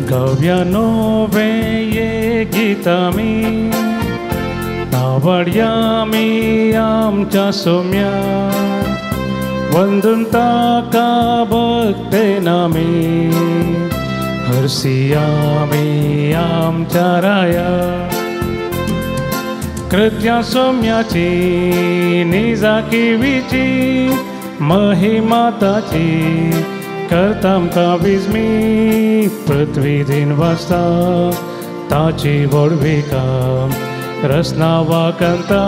कव्यानो वे ये गीतामी नावडयामी आमच्या सोम्या वंदून ताका भक्ते नामी हरसियामी आमच्या राया. कृत्या सोम्याची निजाकिवीची महिमा ताची करता आमकां विजमी पृथ्वी दिन वाजता ताची व्हडविका रसना वाकंता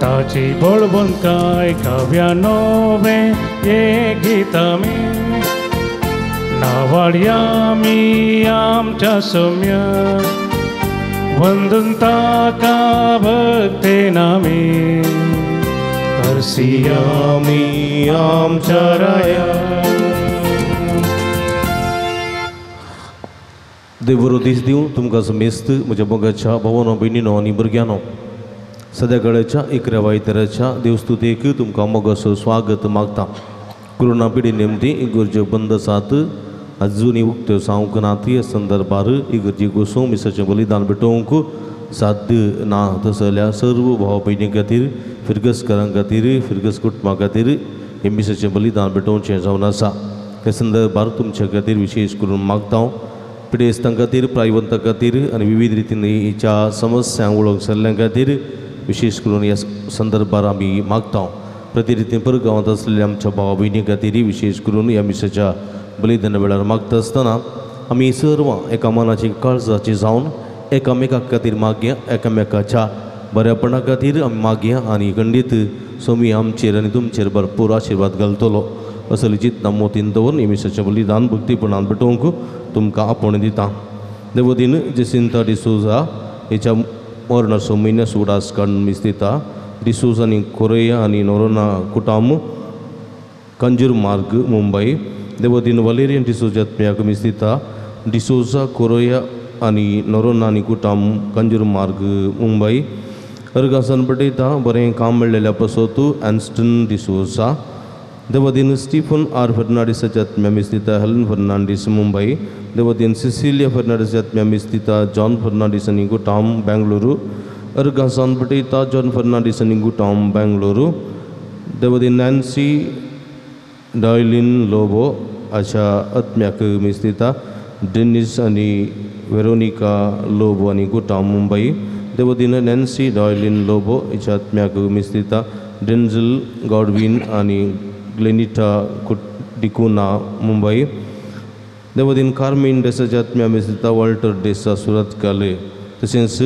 ताची बळवंतकाय काव्या नोवे ये गीतामी नावाडयामी आमच्या सोम्या वंदून ताका भक्ते नामी हरसियामी आमच्या राया. देव बरो दीस दिवं तुमकां समेस्त म्हज्या मोगाच्या भावानो भयणीनो आनी भुरग्यांनो. सद्या कडेच्या इकरा वायतराच्या देवस्तुतेक तुमकां मोगाचो स्वागत मागता. कोरोना पिढी निमती इगर्ज्यो बंद आसात, अजुनूय उक्त्यो जावंक नात. ह्या संदर्भार इगर्जी गोसो मिसाचें बलिदान भेटोवंक साध्य ना. तशें जाल्यार सर्व भाव भयणी खातीर, फिरगसकारां खातीर, फिरगस कुटुंबा खातीर हें मिसाचें बलिदान भेटोवचें जावन आसा. ह्या संदर्भार तुमच्या खातीर विशेश करून मागता हांव. पिडेस्तां खातीर, प्रायवंतां खातीर आनी विविध रितीन हिच्या समस्यांक वळख जाल्ल्या खातीर विशेश करून ह्या संदर्भार आमी मागता. प्रति रितीन परगांवांत आसलेल्या आमच्या भावा भयणी खातीर विशेश करून ह्या मिसाच्या बलिदाना वेळार मागता आसतना आमी सर्वां एका मनाची काळजाची जावन एकामेका खातीर मागया, एकामेकाच्या बऱ्यापणा खातीर आमी मागया आनी खंडीत स्वामी आमचेर आनी तुमचेर भरपूर आशिर्वाद घालतलो असली चिंतना मोतीन दवरून ह्या मिसाचें बलिदान भक्तीपणान भेटोवंक तुमकां आपोवणें दिता. देवदीन जेसिंता डिसोजा हेच्या मरणाचो म्हयन्या उगडास काडून मीस दिता. डिसोजा आनी कोरेया आनी नोरोना कुटाम, कांजूर मार्ग, मुंबय. देवदीन वालेरियन डिसोजा आत्म्याक मीस दिता. डिसोजा, कोरोया आनी नोरोना आनी कुटाम, कांजूर मार्ग, मुंबय. अर्गासन पटयता बरें काम मेळ्ळेल्या पासत एन्स्टन डिसोजा. देवदीन स्टीफन आर फर्नांडीसाच्या आत्म्या मीस दिता. हेलन फर्नांडीस, मुंबय. देवदीन सिसिलिया फर्नांडीसाच्या आत्म्या मीस दिता. जॉन फर्नांडीस आनी कुटाम, बेंगळुरू. अर्गासान पटयता जॉन फर्नांडीस आनी कुटाम, बेंगळुरू. देवदीन नॅन्सी डायलीन लोबो हाच्या आत्म्याक मीस दिता. डेनिस आनी वेरोनिका लोबो आनी कुटाम, मुंबय. देवदीन नॅन्सी डायलीन लोबो हिच्या आत्म्याक मीस दिता. डेन्झल गॉडविन आनी ग्लेनिटा डिकुना, मुंबय. देवदीन कार्मीन डेसाच्या आत्म्या मीस दिता. वॉल्टर डेसा, सुरतकाले. तशेंच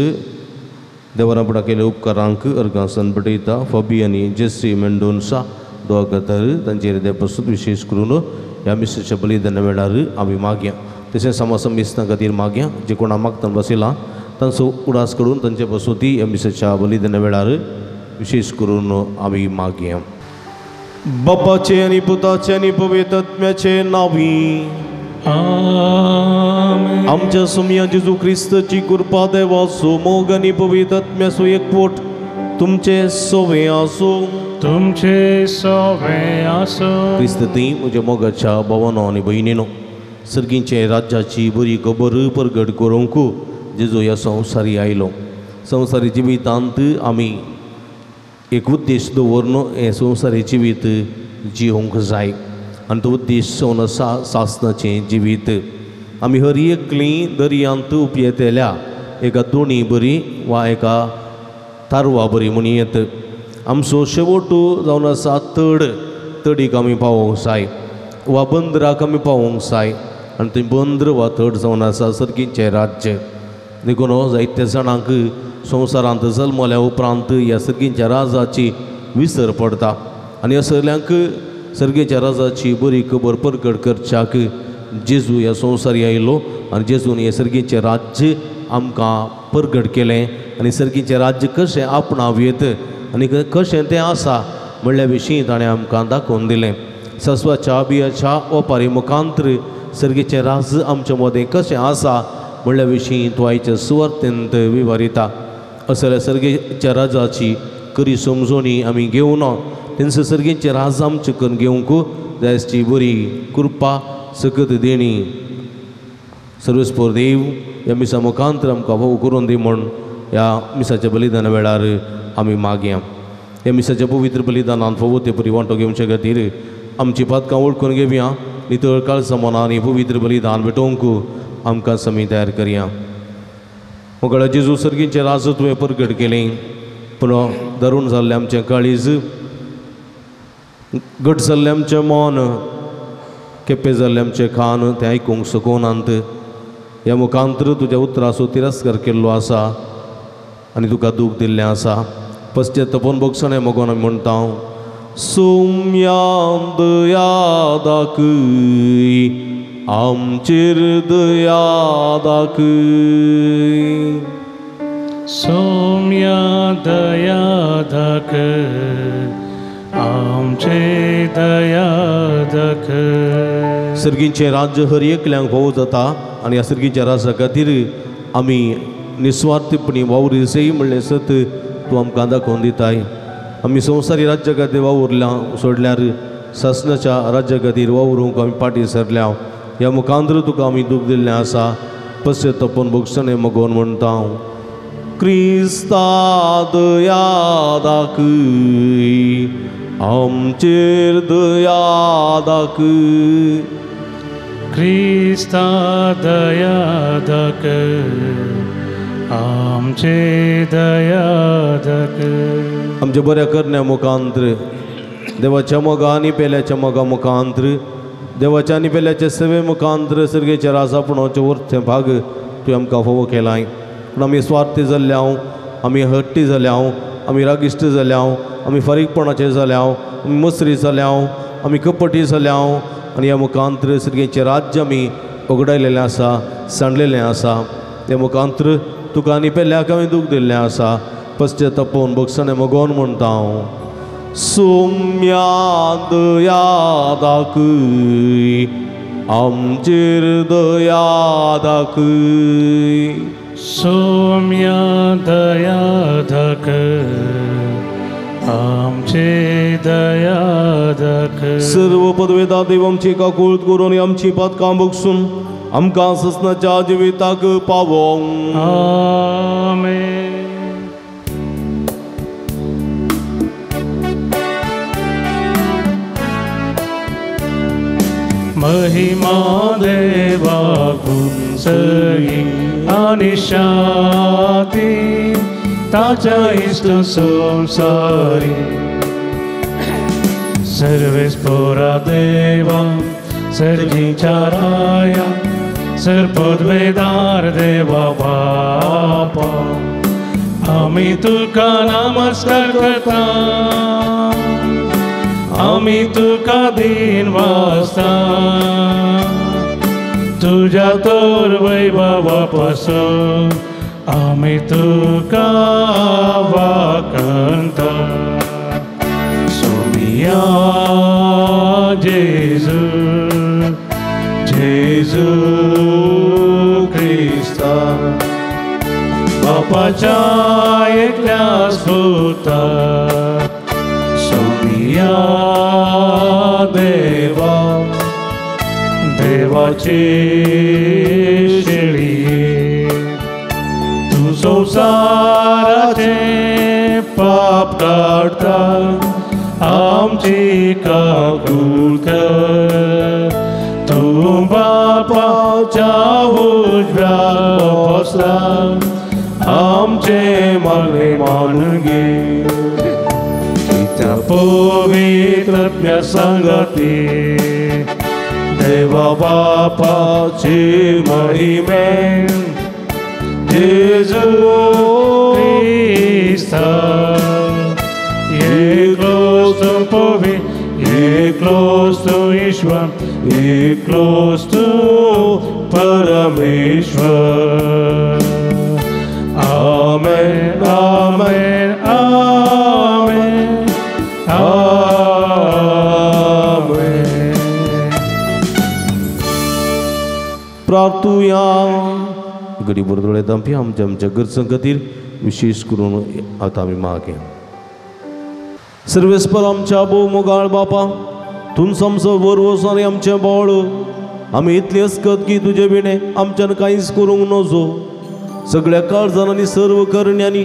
देवरापडा केल्या उपकारांक अर्गासन पटयता. फबी आनी जेसी मेंडोन्सा दोगा खातीर तांचेर देवपासून विशेश करून ह्या मिसाच्या बलिदाना वेळार आमी मागया. तशेंच समाज मिस्तां खातीर मागया, जे कोणा मागतना बसयलां तांचो उडास करून तांचे पासून ती ह्या मिसाच्या बलिदाना वेळार विशेश करून आमी मागया. बापाचे आनी पुताचे आनी पवित्र आत्म्याचे नांवी आमेन. आमच्या सोमया जेजू क्रिस्ताची कृपा, देवाचो मोग आनी पवित्र आत्म्याचो एकवट तुमचे सोवे आसूं. तुमचे सोवे आसूं. क्रिस्त ती म्हज्या मोगाच्या भावानो आनी भयणीनो, सर्गींचे राज्याची बरी खबर परगट करूंक जेजू ह्या संवसारी आयलो. संवसारी जिवितांत आमी एक उद्देश दवरून हें संवसारी जिवीत जिवंक जाय आनी तो उद्देश जावन आसा सासनाचें जिवीत. आमी हर एकलीं दर्यांत उपयेतल्या एका दोणी बरी वा एका तारवा बरी म्हूण येत. आमचो शेवट जावन आसा तड, तडीक आमी पावोवंक जाय वा बंदराक आमी पावोवंक जाय आनी थंय बंदर वा तड जावन आसा सर्गीचें राज्य. देखून जायत्या जाणांक संवसारांत जल्मल्या उपरांत ह्या सर्गीच्या राजाची विसर पडटा आनी ह्या सगल्यांक सर्गीच्या राजाची बरी खबर परगट करच्याक जेजू ह्या संवसारी आयलो आनी जेजून हें सर्गीचें राज्य आमकां परगट केलें आनी सर्गीचें राज्य कशें आपणावयेत आनी कशें तें आसा म्हणल्या विशीं ताणें आमकां दाखोवन दिलें. सस्वाच्या बियाच्या ओपारी मुखांतर सर्गीचें राज्य आमच्या मदें कशें आसा म्हणल्या विशीं तो आयच्या सुवार्थेंत विवरिता. असल्या सर्गीच्या राजाची करी समजोणी आमी घेवना तेंचे सर्गीचें राज आमचें करून घेवंक जायची बरी कृपा सकत देणी सर्वेस्पोर देव ह्या मिसा मुखांतर आमकां भोव करून दी म्हूण ह्या मिसाच्या बलिदाना वेळार आमी मागया. ह्या मिसाच्या पवित्र बलिदानान फावो ते परी वांटो घेवचे खातीर आमची पातकां वळखून घेवया. नितळ काळसा मनान पवित्र बलिदान भेटोवंक आमकां समी तयार करया. मोगळा जेजू सर्गींचें राज तुवें परगट केलें, पूण धरून जाल्लें आमचें काळीज, घट जाल्लें आमचें मन, केपें जाल्लें आमचें कान तें आयकूंक शकनात. ह्या मुखांतर तुज्या उतराचो तिरस्कार केल्लो आसा आनी तुका दूख दिल्लें आसा. पश्चातापान भोगसणें मगोन आमी म्हणटा, सोम्या दया दाखय, आमचेर दया दाखय. सोम्या दया दाखय, आमचे दया दाखय. सर्गींचें राज्य हर एकल्यांक फावो जाता आनी ह्या सर्गींच्या राज्या खातीर आमी निस्वार्थपणी वावुरी सई म्हणलें सत तूं आमकां दाखोवन दिताय. आमी संवसारी राज्या खातीर वावुरल्या सोडल्यार सासणाच्या राज्या खातीर वावरूंक आमी फाटीं सरल्या. ह्या मुखांतर तुका आमी दूख दिल्लें आसा. पश्चातापान भोगसणें मगोवन म्हणटा, क्रिस्ता दया दाखय, आमचेर दया दाखय. क्रिस्ता दया दाखय, आमचे दया दाखय. आमच्या बऱ्या करण्या मुखांतर, देवाच्या मोगा आनी पेल्याच्या मोगा मुखांतर, देवाच्या आनी पेल्याच्या सेवे मुखांतर सर्गेच्या राजापणाचें वरचें भाग तुवें आमकां फावो केलाय. पूण आमी स्वार्थी जाल्ले हांव, आमी हट्टी जाले हांव, आमी रागिश्ट जाले हांव, आमी फारीकपणाचे जाले हांव, आमी मसरी जाले हांव, आमी कपटी जाले हांव आनी ह्या मुखांतर सर्गेचें राज्य आमी उगडायलेलें आसा, सांडलेलें आसा. ह्या मुखांतर तुका आनी पेल्याक हांवें दूख दिल्लें आसा. पश्चातापान भोगसणें मगोवन म्हणटा हांव, सोम्या दया दाखय, आमचेर दया दाखय. सोम्या दया दाखय, आमचे दया दाखय. सर्व पदवेदा देव आमची काकूळत करून आमची पातकां भोगसून आमकां ससनाच्या जिविताक पावोवं. आमेन. महिमा देवा गुंसई आनी शांती ताच्या इश्ट संवसारी. सर्वेस्पोरा देवा सर्गीच्या राया, सर्पद्वेदार देवा बापा, आमी तुका नमस्कार करता, आमी तुका दीन वासता. तुज्या तर वैभवा पासून आमी तुका वाकणता. सोमिया जेजू, जेजू क्रिस्ता, बापाच्या एकल्या पुता, सोमिया देवा, देवाची शेळी, तूं संवसाराचें पाप काडटा, आमची काकूळ कर. तूं बापाच्या उजव्या बसला, आमचें मागणें मानून घे. कित्याक पवित्र संगती देवा बापाची महिमे, जेजू क्रिस्ता, एकलोच तूं पवित्र, एकलोच तूं ईश्वर, एकलोच तूं परमेश्वर. आमेन, आमेन, आमेन, आमेन. प्रार्थुया. गरीब दोळे दामपी आमच्या आमच्या गरजां खातीर विशेष करून आतां आमी मागया. सर्वेस्पर आमच्या भोव मोगाळ बापा, तूं आमचो वरवस आनी आमचें बळ, आमी इतली अस्कत की तुजे विणे आमच्यान कांयच करूंक नजो. सगळ्या काळजान आनी सर्व करण्यांनी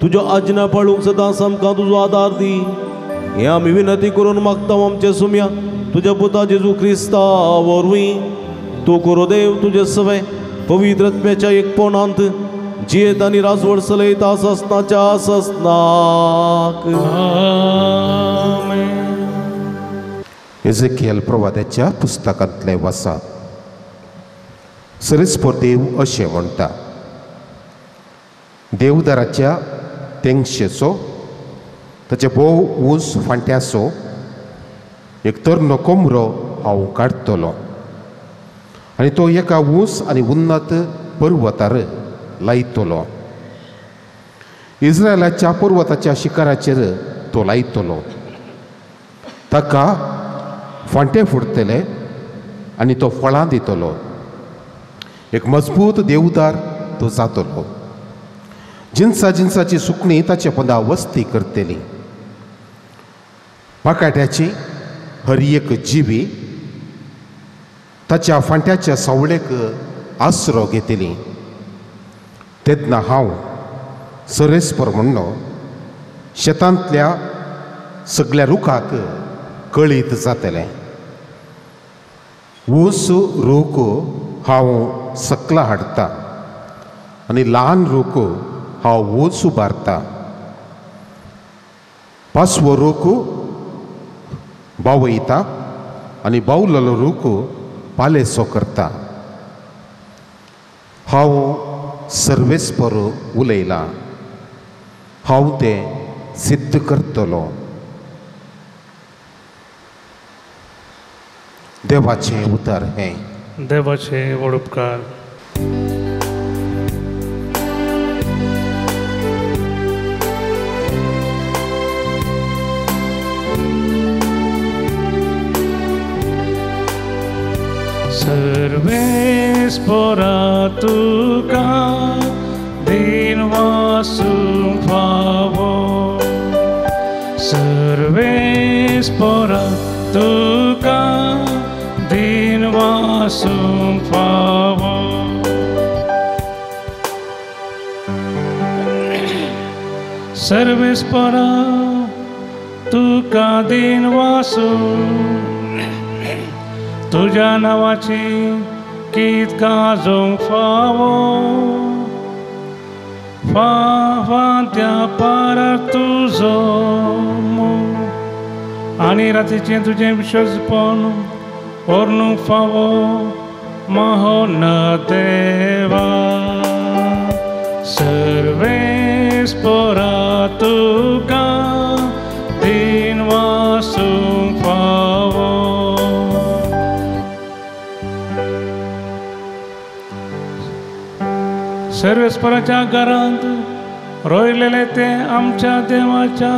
तुज्यो आज्ञा पाळूंक सदांच आमकां तुजो आदार दी. हें आमी विनंती करून मागता आमच्या सुम्या तुज्या पुता जेजू क्रिस्ता वरवीं. तूं करो देव तुजे सवे पवित्र आत्म्याच्या एकपणांत जियेत आनी राजवट चलयता ससनाच्या ससनाक. एझेकियल प्रवाद्याच्या पुस्तकांतलें वाचा. सरेस्पर देव अशें म्हणटा, देवदाराच्या तेंगशेचो ताचे भोव ऊंच फांट्याचो एक तरनो कोमरो हांव काडटलो आनी तो एका ऊंच आनी उन्नत पर्वतार लायतलो. इस्रायलाच्या पर्वताच्या शिखराचेर तो लायतलो. ताका फांटे फुटतले आनी तो फळां दितलो. एक मजबूत देवदार तो जातलो. जिनसा जिनसाची सुकणी ताचे पंदा वस्ती करतली. पाकाट्याची हर एक जिवी ताच्या फांट्याच्या सावळेक आसरो घेतली. तेन्ना हांव सरेस्पर म्हणलो शेतांतल्या सगळ्या रुखाक कळीत जातलें. ऊस रूख हांव सकला हाडटा आनी ल्हान रूख हांव ऊंच उबारता. पासवो रूख बावयता आनी बावलेलो रूख पालेसो करता. हांव सर्वेस्पर उलयलां, हांव तें सिद्ध करतलो. देवाचें उतर हें. देवाचें व्हड उपकार. सर्वेस्परा तुका दिन वासूंक फावो. सर्वेस्परा तुका दिन वासूंक फावो. सर्वेस्परा तुका दिन वासूं तुज्या नांवाची गीत गाजोवंक फावो. फावांत्या पारार तुजो मोग आनी रातीचें तुजें विश्वासपण व्हरूंक फावो. मोहन देवा सर्वेस्परा तुका दिन वासूंक फावो. सर्वेस्पराच्या घरांत रोयलेले ते आमच्या देवाच्या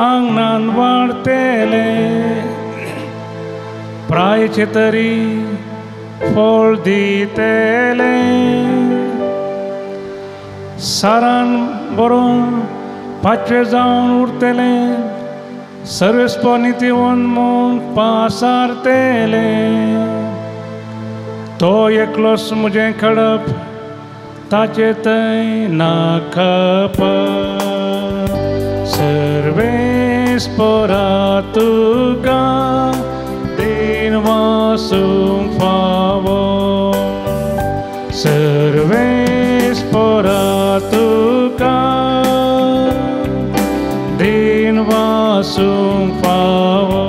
आंगणान वाडतेले. प्रायचे तरी फळ दितले. सारान बरोवन पाचवे जावन उरतले. सर्वेस्पर नितीवंत म्हूण पासारतले. तो एकलोच म्हजें खडप ताचे थंय ना खप. सर्वेस्परा तुका दिन वासूंक फावो. सर्वेस्परा तुका दिन वासूंक फावो.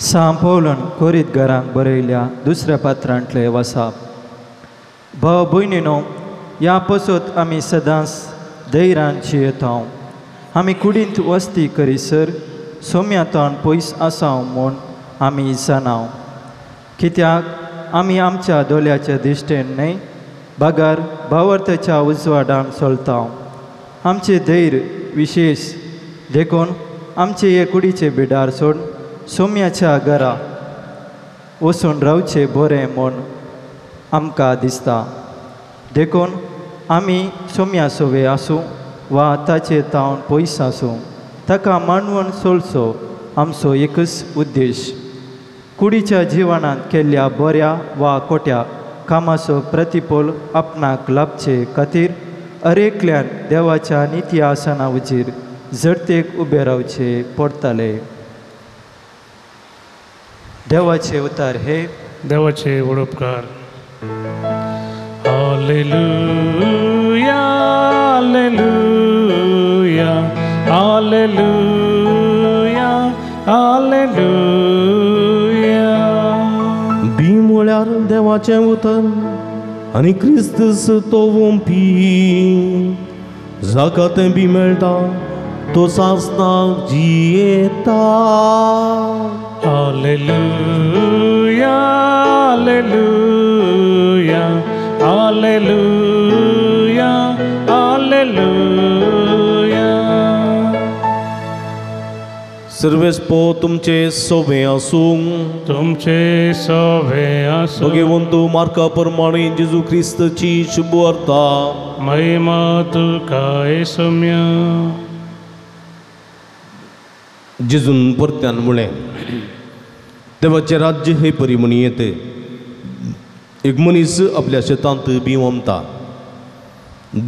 सांव पौलान कोरीत घरांक बरयल्या दुसऱ्या पात्रांतले वसाप. भाव भयणीनो, ह्या पसत आमी सदांच धैर्यान जियेता. आमी कुडींत वस्ती करीसर सोम्यातान पयस आसाव म्हूण आमी जाणाव. कित्याक आमी आमच्या दोल्याच्या दिश्टेन न्हय बगर भावार्थाच्या उजवाडान चलता. आमचें धैर्य विशेश देखून आमचे हे कुडीचे बिडार सोड सोम्याच्या घरा वचून रावचें बरें म्हूण आमकां दिसता. देखून आमी सोम्या सोवे आसूं वा ताचे तावन पयस आसूं, ताका मांडवण सोलचो आमचो एकच उद्देश. कुडीच्या जिवनांत केल्ल्या बऱ्या वा खोट्या कामाचो प्रतिफल आपणाक लाभचे खातीर अरेकल्यान देवाच्या निती आसना उजीर झडतेक उबे रावचे पडटाले. देवाचे उतार हे देवाचे वडोपकार. Hallelujah, hallelujah, hallelujah, hallelujah. बी म्हळ्यार देवाचें उतर आनी क्रिस्तस तो वोंपी, जाका तें बी मेळटा तो सासणाक जियेता. Hallelujah, hallelujah, hallelujah, hallelujah. सर्वेस्पो तुमचे सोबे आसूं, तुमचे सोबे आसूं. भगवंतु मार्का प्रमाणे जेजू क्रिस्तची शुभवार्ता. महिमा तुका येसम्या. जेजून परत्यान म्हळें, देवाचें राज्य हे परी म्हणयेत. एक मनीस आपल्या शेतांत बी ओमता.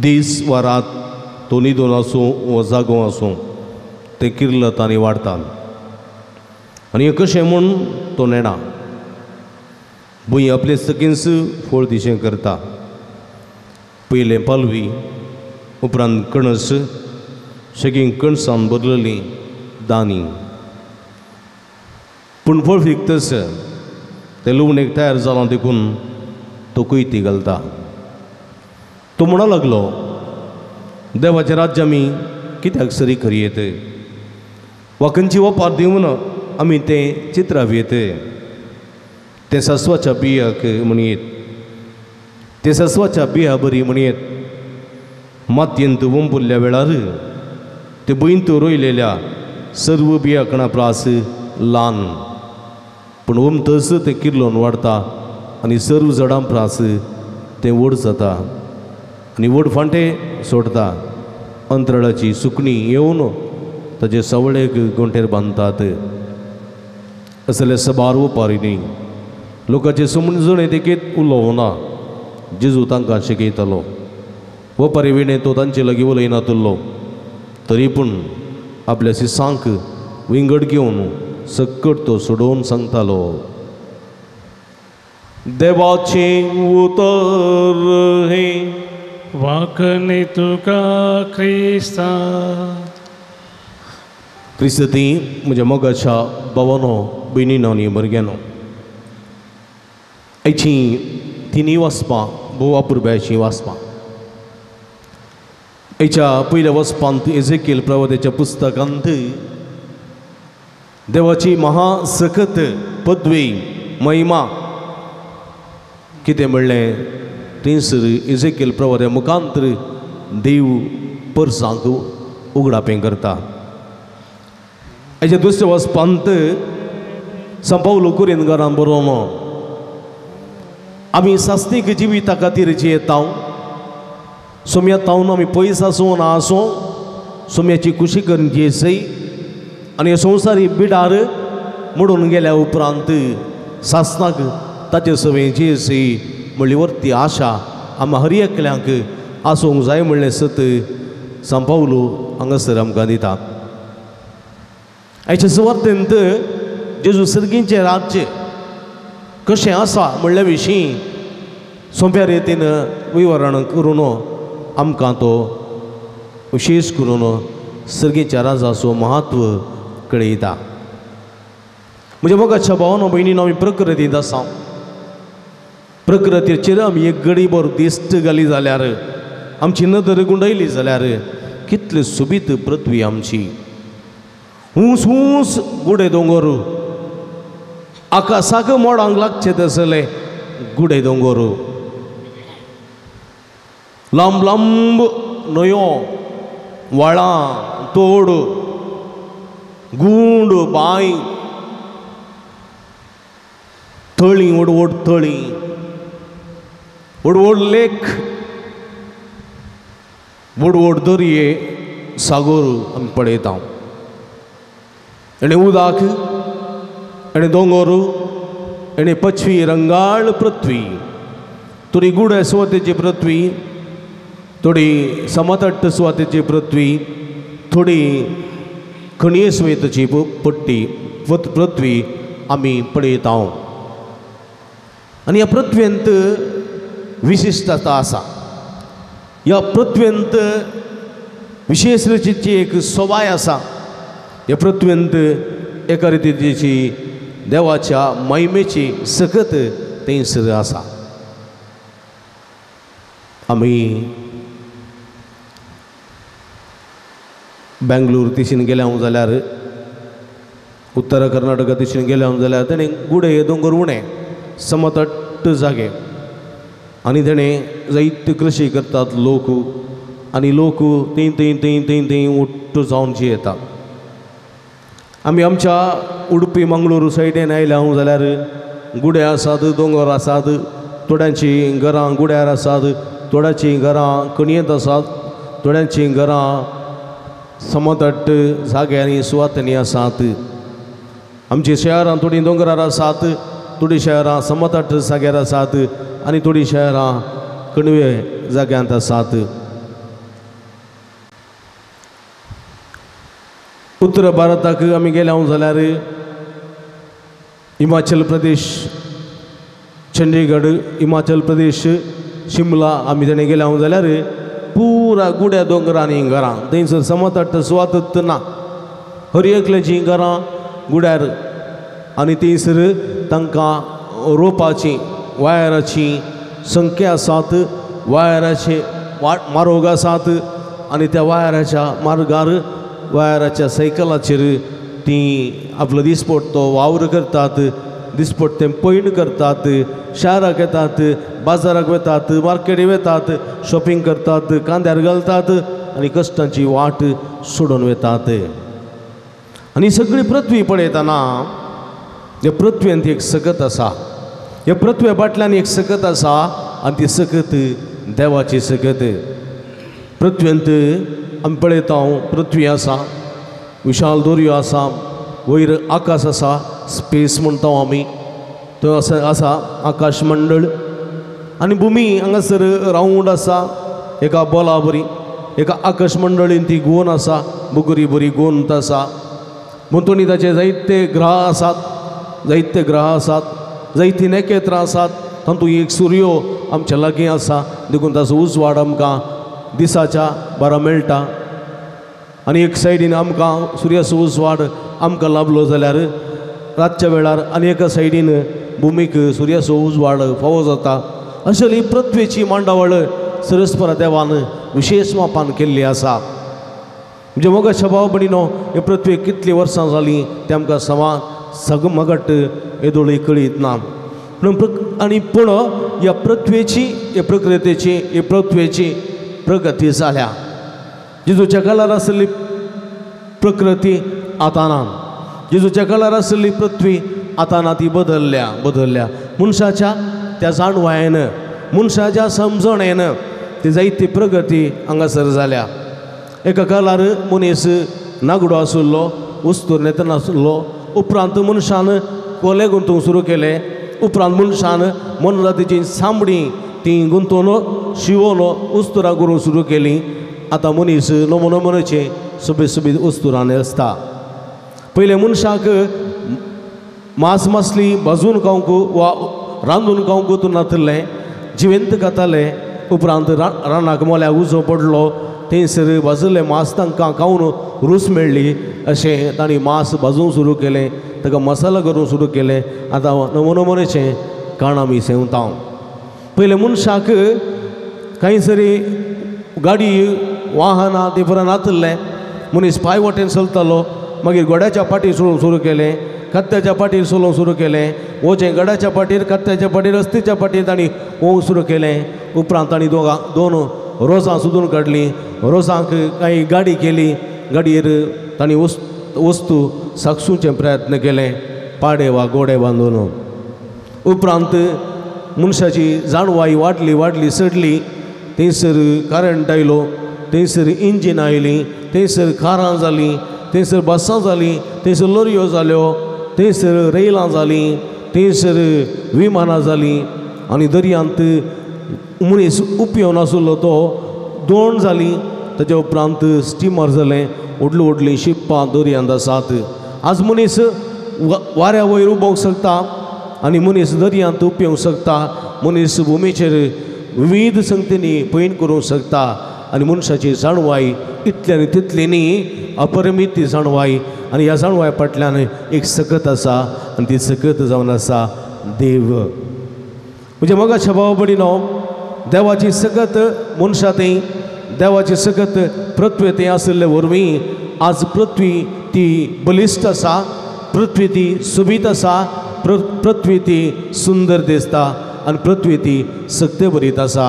दीस वा रात तो न्हिदून आसूं वा जागो आसूं तें किर्लत आनी वाडता आनी कशें म्हूण तो नेणा. भूंय आपले सगळींच फळ दिशें करता. पयलें पालवी, उपरांत कणस, सगळीं कणसान बदललीं दानी. पूण फळ फिकतस तें लुवणेक तयार जालां देखून तो कोयती घालता. तो म्हणा लागलो, देवाचें राज्य आमी कित्याक सरी खरी येत वा खंयची वपार दिवन आमी तें चित्राव येत. तें सस्वाच्या बियाक म्हणयेत, तें सस्वाच्या बिया बरी म्हणयेत. मातयेंत वंपुल्ल्या वेळार ते भुंयंत रोयलेल्या सर्व बियाकणा प्रास ल्हान, पूण वमतस तें किर्लोन वाडटा आनी सर्व झाडां प्रास तें व्हड जाता आनी व्हड फांटे सोडटा. अंतराळाची सुकणी येवन ताजे सवळेक गोंटेर बांदतात. असले सबार वपारींनी लोकांचे समजणे देखीत उलोवना जेजू तांकां शिकयतालो. वपारी विणें तो तांचे लागीं उलयनातलो, तरी पूण आपल्या सिसांक विंगड घेवन सक्कट तो सोडोवन सांगतालो. देवाचें उतर हें वाकने तुका क्रिस्ता. क्रिस्ती म्हज्या मोगाच्या भावानो, भयणीनो आनी भुरग्यानो, आयची तिनूय वाचपां भोव अपुरबायेचीं वाचपां. आयच्या पयल्या वचपांत एजेकील प्रवादाच्या पुस्तकांत देवाची महासकत पदवी महिमा कितें म्हणलें थंयसर एजेकील प्रवाद्या मुखांतर देव परसांक उगडापें करता. हाच्या दुसऱ्या वचपांत संपावलो कुरिनगारान बरोवन आमी सास्तीक जिविता खातीर जियेता. सोम्या तावन आमी पयस आसूं ना आसूं सोम्याची खुशी करून जियेसय आनी संवसारी बिडार मोडून गेल्या उपरांत सासणाक ताचे सवय जियेसय म्हणली वरती आशा आमी हर एकल्यांक आसूंक जाय म्हणलें सत सांपावलो हांगासर आमकां दिता. आयच्या सुवातेंत जेजू सर्गींचें राज्य कशें आसा म्हणल्या विशीं सोंप्या रितीन विवरण करून आमकां तो विशेश करून सर्गीच्या राजाचो म्हत्व कळयता. म्हज्या मोगाच्या भावानो भयणीनो, आमी प्रकृतींत आसा. प्रकृतीचेर आमी एक गडीभर दिश्ट घाली जाल्यार, आमची नदर गुंडयली जाल्यार कितली सोबीत पृथ्वी आमची. ऊंच ऊंच गुडे दोंगर, आकाशाक मोडांक लागचे तसले गुडे दोंगर, लांब लांब न्हंयो, व्हाळां, तोड, गुंड, बांय, तळीं, व्हड व्हड तळीं, व्हड व्हड लेक, व्हड व्हड दर्ये, सागर आमी पळयता. आनी उदक आनी दोंगर आनी पचवी रंगाळ पृथ्वी, थोडी गुड सुवातेची पृथ्वी, थोडी समतट्ट सुवातेची पृथ्वी, थोडी खणये सुवातेची पट्टी पृथ्वी आमी पळयता. आनी ह्या पृथ्वेंत विशिश्टता आसा. ह्या पृथ्वेंत विशेष रितीची एक सोबाय आसा. ह्या पृथ्वेंत एका रितीची देवाच्या महिमेची सकत थंयसर आसा. आमी बेंगलोर दिशेन गेल्या जाल्यार, उत्तर कर्नाटका दिशेन गेल्या जाल्यार तेणें गुडे दोंगर उणें समतट्ट जागे आनी तेणें जायते कृशी करतात लोक आनी लोक थंय थंय थंय थंय थंय उट्ट जावन जियेतात. आमी आमच्या उडपी मंगळूर सायडीन आयल्या जाल्यार गुडे आसात, दोंगर आसात, थोड्यांचीं घरां गुड्यार आसात, थोड्यांचीं घरां कणयेंत आसात, थोड्यांचीं घरां समतट्ट जाग्यांनी सुवातांनी आसात. आमचीं शहरां थोडीं दोंगरार आसात, थोडीं शहरां समतट्ट जाग्यार आसात आनी थोडीं शहरां कणवे जाग्यांत आसात. उत्तर भारताक आमी गेल्या जाल्यार हिमाचल प्रदेश, चंडीगढ, हिमाचल प्रदेश, शिमला आमी तेणें गेल्या जाल्यार पुरा गुड्या दोंगरांनी घरां, थंयसर समतट्ट सुवातच ना. हर एकल्याचीं घरां गुड्यार आनी थंयसर तांकां रोपाची वायराची संख्या आसात, वायराचे मार्ग आसात आनी त्या वायराच्या मार्गार वायराच्या सायकलाचेर तीं आपलो दिसपट्टो वावर करतात, दिसपट्टें पयण करतात, शाराक येतात, बाजाराक वतात, मार्केटी वतात, शॉपिंग करतात, कांद्यार घालतात आनी कश्टांची वाट सोडून वतात. आनी सगळी पृथ्वी पळयतना ह्या पृथ्वेंत एक सकत आसा, ह्या पृथ्वे फाटल्यान एक सकत आसा आनी ती सकत देवाची सकत. पृथ्वेंत आमी पळयता पृथ्वी आसा, विशाल दर्यो आसा, वयर आकाश आसा, स्पेस म्हणटा आमी थंय आसा आसा आकाश मंडळ आनी भुमी हांगासर रावंड आसा एका बोला बरी, एका आकाश मंडळीन ती गोवन आसा, बुगरी बरी गोवंत आसा. भोंवतणी ताचे जायते ग्रह आसात, जायते ग्रह आसात, जायतीं नखेत्रां आसात. तातूंत एक सुर्यो आमच्या लागीं आसा, देखून ताचो उजवाड आमकां दिसाच्या बरो मेळटा. आनी एक सायडीन आमकां सुर्याचो उजवाड आमकां लाभलो जाल्यार रातच्या वेळार आनी एका सायडीन भुमीक सुर्याचो उजवाड फावो जाता. अशें ही पृथ्वेची मांडावळ सरस्परा देवान विशेश मापान केल्ली आसा. म्हणजे मोगाच्या भाव भयणीनो, हे पृथ्वेक कितलीं वर्सां जालीं तें आमकां समा सगमगट येदोळी कळीत ना. पूण आनी पूण ह्या पृथ्वेची, ह्या प्रकृतीची, ह्या पृथ्वेची प्रगती जाल्या. जेजूच्या काळार आशिल्ली प्रकृती आतां ना, जेजूच्या काळार आशिल्ली पृथ्वी आतां ना, ती बदलल्या बदलल्या. मनशाच्या त्या जाणवायेन, मनशाच्या समजणेन ती जायती प्रगती हांगासर जाल्या. एका काळार मनीस नागडो आशिल्लो, वस्तू न्हेतना आशिल्लो. उपरांत मनशान कोले गुंतूंक सुरू केले. उपरांत मनशान मनजातीची सांबडी ती गुंतोवन शिवोन उस्तुरां करूंक सुरू केली. आतां मनीस नमो नमुन्याचे सोबीत सोबीत उस्तुरां न्हेसता. पयलें मनशाक मांस मासली भाजून खावंक वा रांदून खावंक तूं नातिल्लें, जिवेंत खाताले. उपरांत रानाक मोल्याक उजो पडलो, थंयसर भाजिल्लें मांस तांकां खावन रूच मेळ्ळी. अशें तांणी मांस भाजूंक सुरू केलें, ताका मसाला करूंक सुरू केलें. आतां नमो नमुन्याचें खाण आमी सेवता. पयलें मनशाक कांय सरी गाडी वाहनां तें पुराय नातिल्लें. मनीस पांय वाटेन चलतालो. मागीर घोड्याच्या पाटीर चलोवंक सुरू केलें, कत्त्याच्या पाटीर चलोवंक सुरू केलें. वचें गड्याच्या पाटीर, कत्त्याच्या पाटीर, रस्तीच्या पाटीर तांणी वोवंक सुरू केलें. उपरांत तांणी दोन रोजां सोदून काडलीं. रोजांक कांय गाडी केली. गाडयेर तांणी वस्तू साकसुचे प्रयत्न केले, पाडे वा गोडे बांदून. उपरांत मनशाची जाणवाय वाडली वाडली चडली. थंयसर करंट आयलो, थंयसर इंजीन आयलीं, थंयसर कारां जालीं, थंयसर बसां जालीं, थंयसर लोरयो जाल्यो, थंयसर रेलां जालीं, थंयसर विमानां जालीं आनी दर्यांत मनीस उपयोन आसलो तो दोण जाली. ताच्या उपरांत स्टिमर जालें, व्हडलीं व्हडलीं शिप्पां दर्यांत आसात. आज मनीस वाऱ्या वयर उबोवंक शकता आनी मनीस दर्यांत उपेवंक शकता. मनीस भुमीचेर विविध संगतींनी पयण करूंक शकता आनी मनशाची जाणवाय इतली आनी तितली न्ही, अपरिमीत ती जाणवाय. आनी ह्या जाणवाय फाटल्यान एक सकत आसा आनी ती सकत जावन आसा देव. म्हणजे मोगाच्या भाव भयणीनो, देवाची सकत मनशा थंय, देवाची सकत पृथ्वी थंय आशिल्ले वरवीं आज पृथ्वी ती बलिश्ट आसा, पृथ्वी ती सोबीत आसा, पृथ्वी ती सुंदर दिसता आनी पृथ्वी ती सक्ते भरीत आसा.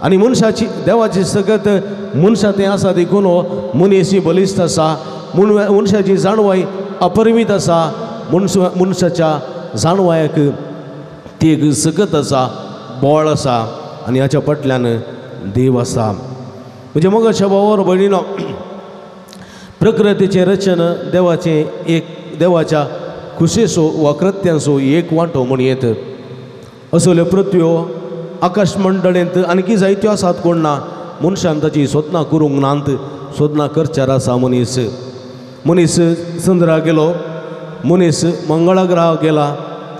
आनी मनशाची देवाची सकत मनशा थंय आसा देखून मनीस ही बलिश्ट आसा. मनशाची जाणवाय अपरिमीत आसा. मनशाच्या जाणवायक ती एक सकत आसा, बळ आसा आनी हाच्या फाटल्यान देव आसा. म्हणजे मोगाच्या भावार भयणीनो, प्रकृतीचें रचन देवाचें एक देवाच्या खुशेचो वा कृत्यांचो एक वांटो म्हूण येत. असल्यो पृथ्व्यो आकाश मंडळेंत आणखी जायत्यो आसात कोण ना, मनशान ताची सोदनां करूंक नात, सोदनां करच्यार आसा मनीस. मनीस चंद्राक गेलो, मनीस मंगळा ग्रहाक गेला,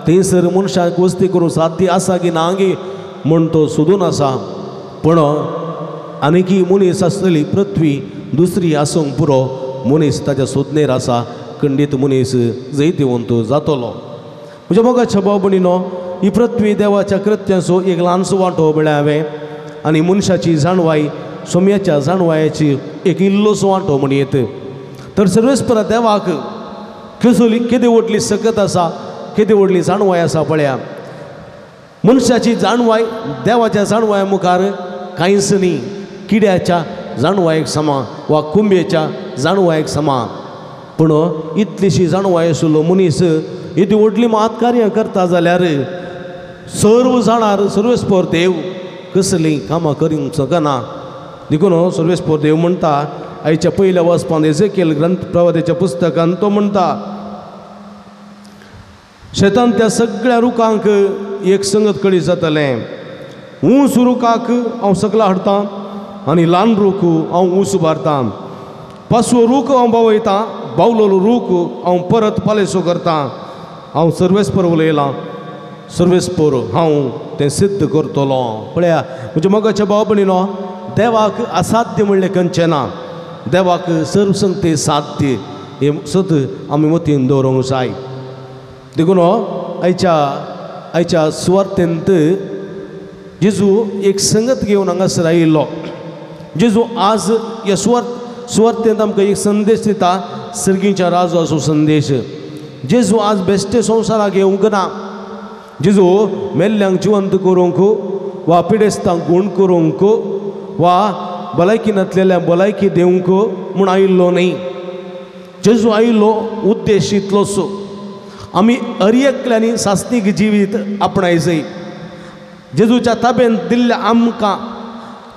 थंयसर मनशाक वस्ती करूंक साध्य आसा की ना गी म्हूण तो सोदून आसा. पूण आनीकी मनीस आसतली पृथ्वी दुसरी आसूंक पुरो, मनीस ताच्या सोदनेर आसा. खंडीत मनीस जैतिवंत जातलो. म्हज्या मोगाच्या भाव भयणीनो, ही पृथ्वी देवाच्या कृत्यांचो एक ल्हानसो वांटो म्हळ्यार हांवें आनी मनशाची जाणवाय सोम्याच्या जाणवायाची एक इल्लोसो वांटो म्हण येत. तर सर्वेस्पर देवाक कसली केदी व्हडली सकत आसा, केदी व्हडली जाणवाय आसा पळया. मनशाची जाणवाय देवाच्या जाणवाय मुखार कांयच न्ही. किड्याच्या जाणवायेक समा वा कुंबेच्या जाणवायेक समा. पूण इतलीशी जाणवाय आशिल्लो मनीस येदी व्हडली मात कार्यां करता जाल्यार सर्व जाणार सर्वेस्पर देव कसलीं कामां करूंक शकना. देखून सर्वेस्पर देव म्हणटा आयच्या पयल्या वाचपांत एजेकियल ग्रंथ प्रवादाच्या पुस्तकान तो म्हणटा, शेतान त्या सगळ्या रुखांक एक संगत कडी जातलें. ऊंच रुखाक हांव सकला हाडटा आनी ल्हान रूख हांव ऊंच उबारतां. पासवो रूख हांव बावयतां, बावलोलो रूख हांव परत पालेसो करतां. हांव सर्वेस्पर उलयलां, सर्वेस्पर हांव तें सिद्ध करतलो. पळया म्हज्या मोगाच्या भाव भयणीनो, देवाक असाध्य म्हणलें खंयचें ना, देवाक सर्वसंगते साध्य हें सत आमी मतीन दवरूंक जाय. देखून आयच्या आयच्या सुवार्थेंत जेजू एक संगत घेवन हांगासर आयिल्लो. जेजू आज ह्या सुवार्थेंत आमकां एक संदेश दिता, सर्गीच्या राजाचो संदेश. जेजू आज बेश्टे संवसाराक येवंक ना. जेजू मेल्ल्यांक जिवंत करूंक वा पिडेस्तांक गूण करूंक वा भलायकी नासलेल्या भलायकी दिवंक म्हूण आयिल्लो न्ही. जेजू आयिल्लो उद्देश इतलोच, आमी हर एकल्यांनी सासणीक जिवीत आपणायचें. जेजूच्या ताब्यांत दिल्ल्या आमकां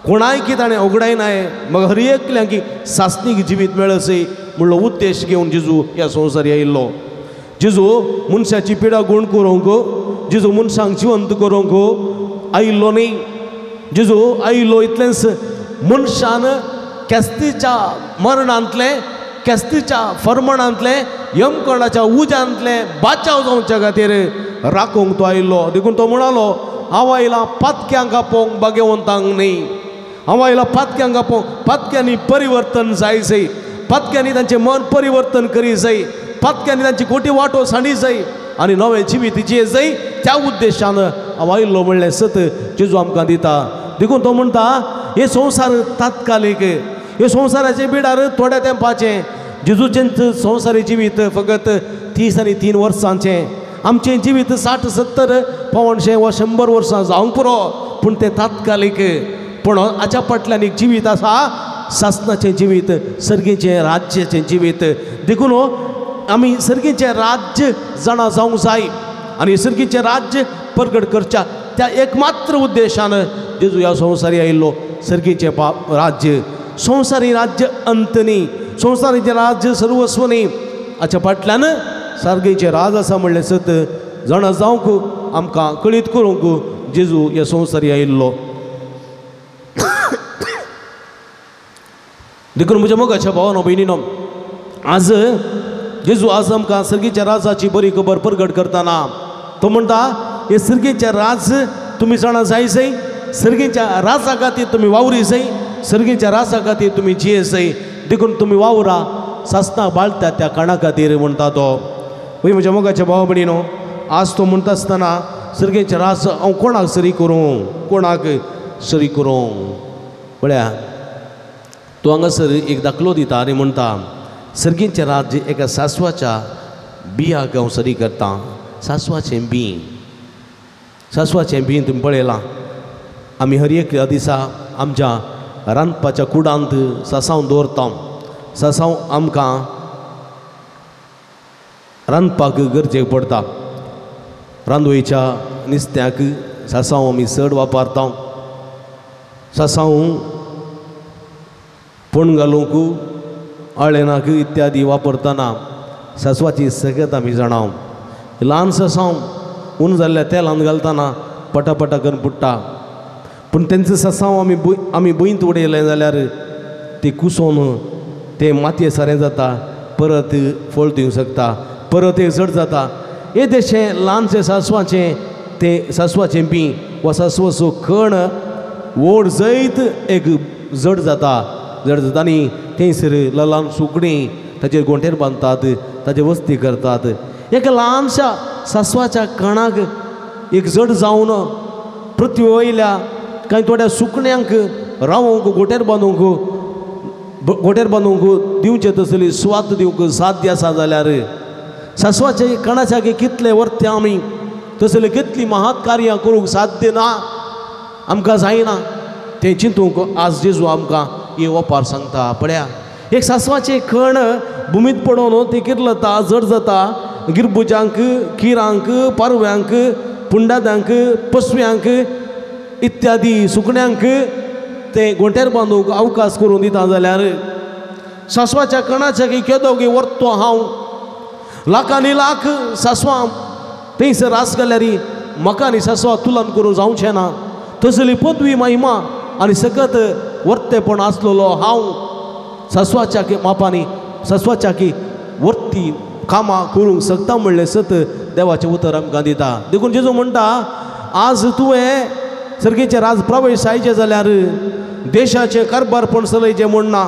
कोणायकी ताणें ओगडायनाय, मग हर एकल्यांकी सासणीक जिवीत मेळचें म्हणलो उद्देश घेवन जेजू ह्या संवसार आयिल्लो. जेजू मनशाची पिडा गूण करूंक, जेजू मनशांक जिवंत करूंक आयिल्लो न्ही. जेजू आयिल्लो इतलेंच मनशान केस्तीच्या मरणांतलें, केस्तीच्या फर्मणांतलें, यमकणाच्या उज्यांतलें बाचाव जावच्या खातीर राखूंक तो आयिल्लो. देखून तो म्हणालो, हांव आयलां पातक्यांक आपोवंक, भाग्यवंतांक न्ही. हांव आयलां पातक्यांक आपोवंक. पातक्यांनी परिवर्तन जाय जाय, पातक्यांनी तांचें मन परिवर्तन करी जाय, पातक्यांनी तांची खोटी वाटो सांडी जाय आनी नवें जिवीत जिये जाय. त्या उद्देशान हांव आयिल्लो म्हणलें सत जेजू आमकां दिता. देखून तो म्हणटा, हे संवसार तात्कालीक, हे संवसाराचे बिडार थोड्या तेंपाचें. जेजूचें संवसारी जिवीत फकत 30 आनी 3 वर्सांचें. आमचें जिवीत 60, 70, 125 वा 100 वर्सां जावंक पुरो, पूण तें तात्कालीक. पूण हाच्या फाटल्यान एक जिवीत आसा, सासणाचें जिवीत, सर्गीचें राज्याचें जिवीत. देखून आमी सर्गीचें राज्य जाणा जावंक जाय आनी सर्गीचें राज्य परगट करच्या त्या एकमात्र उद्देशान जेजू ह्या संवसारी आयिल्लो. सर्गीचें राज्य, संवसारी राज्य अंत न्ही, संवसारीचें राज्य सर्वस्व न्ही. हाच्या फाटल्यान सर्गीचें राज आसा म्हणलें सत जाणा जावंक आमकां कळीत करूंक जेजू ह्या संवसारी आयिल्लो. देखून म्हज्या मोगाच्या भावानो भयणीनो, आज जेजू आज आमकां सर्गीच्या राजाची बरी खबर परगट करतना तो म्हणटा, हे सर्गीच्या राज तुमी जाणा जाय जाय, सर्गीच्या राजा खातीर तुमी वावरी जाय, सर्गीच्या राजा खातीर तुमी जिये जाय, देखून तुमी वावरा सासनां बाळटा त्या काणा खातीर म्हणटा तो. वय म्हज्या मोगाच्या भावा भयणीनो, आज तो म्हणटा आसतना सर्गीच्या राज हांव कोणाक सरी करूं, कोणाक सरी करूं पळया तो हांगासर एक दाखलो दिता आनी म्हणटा, सर्गीचें राज्य एका सासवाच्या बियाक हांव सरी करता. सासवाचें बी, सासवाचें बी तुमी पळयलां, आमी हर एक दिसा आमच्या रांदपाच्या कुडांत सासांव दवरता. सासांव आमकां रांदपाक गरजेक पडटा. रांदोळीच्या नुस्त्याक सासांव आमी चड वापरता. सासांव पण घालूंक आळेणाक इत्यादी वापरतना सासवाची सगळ्यात आमी जाणाव. ल्हान सासांव ऊन जाल्ल्या तेलान घालतना पटापटा करून पुट्टा, पूण तेंचो सासांव आमी आमी भुंयत उडयलें जाल्यार ते कुसोवन ते मातये सारें जाता, परत फळ दिवंक शकता, परत एक जड जाता. येदेशें ल्हानशें सासवाचें तें सासवाचें बी वा सासवाचो कण व्हड जैत एक जड जाता, जड जाता आनी थंयसर ल्हान सुकणीं ताचेर गोंटेर बांदतात, ताचे वस्ती करतात. एका ल्हानशा सासवाच्या कणाक एक जड जावन पृथ्वी वयल्या कांय थोड्या सुकण्यांक रावोंक गोटेर बांदूंक, गोटेर बांदूंक दिवचें तसली सुवात दिवंक साध्य आसा जाल्यार सासवाचे कणाच्या कितले वर्ते आमी तसले कितलीं महात कार्यां करूंक साध्य ना, आमकां जायना. तें चिंतूंक आज जेजू आमकां हे ओपार सांगता. पळया एक सासवाचें कण भुमीत पडोवन तें किर्लता, जड जाता, गिरबुजांक, किरांक, पारव्यांक, पुंडाद्यांक, पसव्यांक इत्यादी सुकण्यांक तें गोंट्यार बांदूंक अवकाश करून दिता जाल्यार सासवाच्या कणाच्या केदो व्हरतो हांव लाखांनी लाख सासवां थंयसर रास घाल्यार म्हाका आनी सासवां तुलन करूं जावचें ना. तसली पदवी महिमा आनी सकत वर्तेपण आसलेलो हांव सासवाच्या मापांनी सासवाच्या की वर्ती कामां करूंक शकता म्हणलें सत देवाचें उतर आमकां दिता. देखून जेजू म्हणटा, आज तुवें सर्गीचें राज प्रवेश जायचें जाल्यार देशाचें कारभारपण चलयचें म्हूण ना,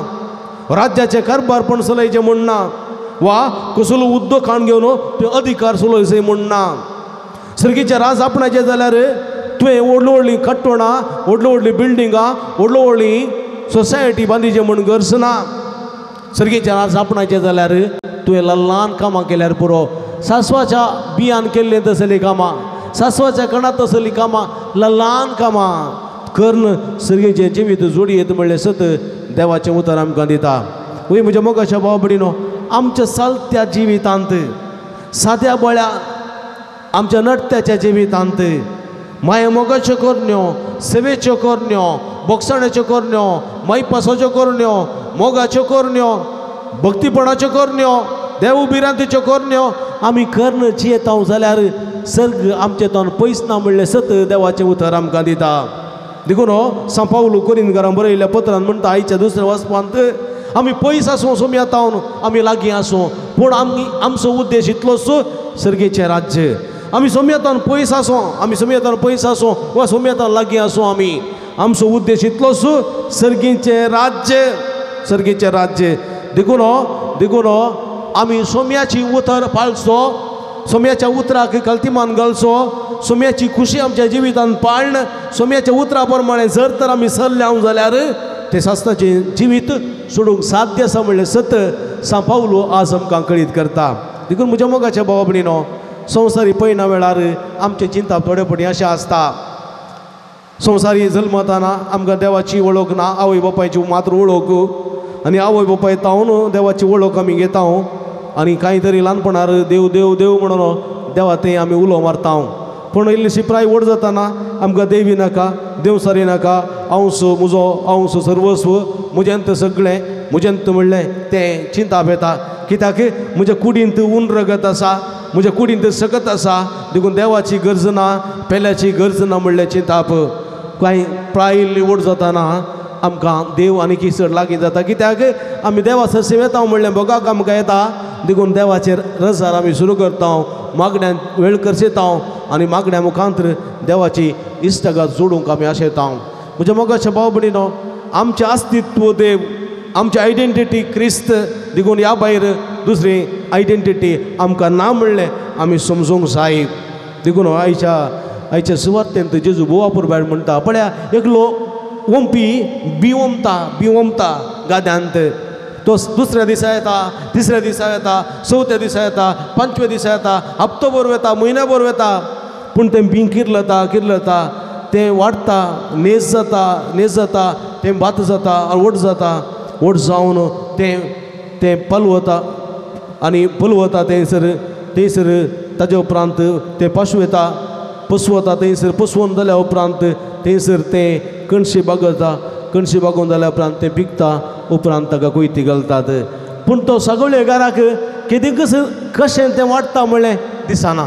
राज्याचें कारभारपण चलयचें म्हूण ना, वा कसलो उद्योग काण घेवन तुवें अधिकार चलयचो म्हूण ना. सर्गीचें राज आपणाचें जाल्यार तुवें व्हडली व्हडलीं कट्टोणां, व्हडली व्हडलीं बिल्डिंगां, व्हडली व्हडली सोसायटी बांदिचें म्हूण गरज ना. सर्गीचें राज आपणाचें जाल्यार तुवें ल्हान कामां केल्यार पुरो. सासवाच्या बियान केल्लें तसलीं कामां, सासवाच्या कणांत तसलीं कामां, ल्हान कामां करून सर्गीचें जिवीत जोडयेत म्हणलें सत देवाचें उतर आमकां दिता. वय म्हज्या मोगाच्या भाव भयणीनो, आमच्या चलत्या जिवितांत साद्या बळ्या आमच्या नडत्याच्या जिवितांत माये मोगाच्यो करण्यो, सेवेच्यो करण्यो, बोगसाण्याच्यो करण्यो, मायपासाच्यो करण्यो, मोगाच्यो करण्यो, भक्तीपणाच्यो करण्यो, देव भिरांतीच्यो करण्यो आमी कर्ण जियेता जाल्यार सर्ग आमचे तोंड पयस ना म्हणलें सत देवाचें उतर आमकां दिता. देखून हो सांव पावलू कोरिंतकारांक बरयल्ल्या पत्रान म्हणटा, आयच्या दुसऱ्या वाचपांत आमी पयस आसूं सोमयातावन आमी लागीं आसूं, पूण आमी आमचो उद्देश इतलोच सर्गेचें राज्य. आमी सोमयातावन पयस आसूं, आमी सोमयातावन पयस आसूं वा सोमयातावन लागीं आसूं, आमी आमचो उद्देश इतलोच सर्गीचें राज्य, सर्गीचें राज्य. देखून हो, देखून हो आमी सोम्याची उतर पाळचो, सोम्याच्या उतराक कल्तिमान घालचो, सोम्याची खुशी आमच्या जिवितान पाळण, सोम्याच्या उतरा प्रमाणे जर तर आमी सरले हांव जाल्यार ते सासणाचें जिवीत सोडूंक साध्य आसा म्हणलें सत सांव पावलू आज आमकां कळीत करता. देखून म्हज्या मोगाच्या भावा भयणीनो, संवसारी पयना वेळार आमचें चिंतप थोडे फावटी अशें आसता, संवसारी जल्मताना आमकां देवाची वळख ना, आवय बापायची मात्र वळख, आनी आवय बापाय तावन देवाची वळख आमी घेता आनी कांय तरी ल्हानपणार देव देव देव म्हणून देवा थंय आमी उलो मारता. पूण इल्लीशी प्राय व्हड जाताना आमकां देवी नाका, देवसारी नाका, हांवसो म्हजो, हांवसो सर्वस्व, म्हज्यान तें सगळें, म्हज्यान म्हणलें तें चिंताप येता कित्याक म्हज्या कुडींत ऊन रगत आसा, म्हज्या कुडींत सकत आसा, देखून देवाची गरज ना, पेल्याची गरज ना म्हणलें चिंताप. कांय प्राय व्हड जाताना आमकां देव आनी चड लागीं जाता कित्याक आमी देवा सरशी वेता म्हणलें भोगाक आमकां येता, देखून देवाचेर रजार आमी सुरू करता, मागण्यान वेळ करसेता आनी मागण्या मुखांतर देवाची इश्टागत जोडूंक आमी आशेता. म्हज्या मोगाच्या भाव भयणीनो, आमचें अस्तित्व देव, आमची आयडेंटिटी क्रिस्त, देखून ह्या भायर दुसरी आयडेंटिटी आमकां ना म्हणलें आमी समजूंक जाय. देखून आयच्या आयच्या सुवातेंत जेजू बोवापूर भायर म्हणटा, पळया एकलो ओंपी बी ओमता, बी ओमता गाद्यांत, तो दुसऱ्या दिसा येता, तिसऱ्या दिसा येता, चवथ्या दिसा येता, पांचव्या दिसा येता, हप्तो भर वेता, म्हयन्या भर वेता, पूण तें बी किर्लता किर्लता, तें वाडटा, नेज जाता, नेज जाता, तें भात जाता आनी व्हड जाता, व्हड जावन तें तें पलवता आनी पलवता थंयसर थंयसर ताजे उपरांत तें पाशवता, पसवता, थंयसर पसवून जाल्या उपरांत थंयसर तें कणशी बागवता, कणशी बागोवन जाल्या उपरांत तें पिकता, उपरांत ताका कोयती घालतात. पूण तो सगळे घराक कितें कशें तें वाडटा म्हणलें दिसना,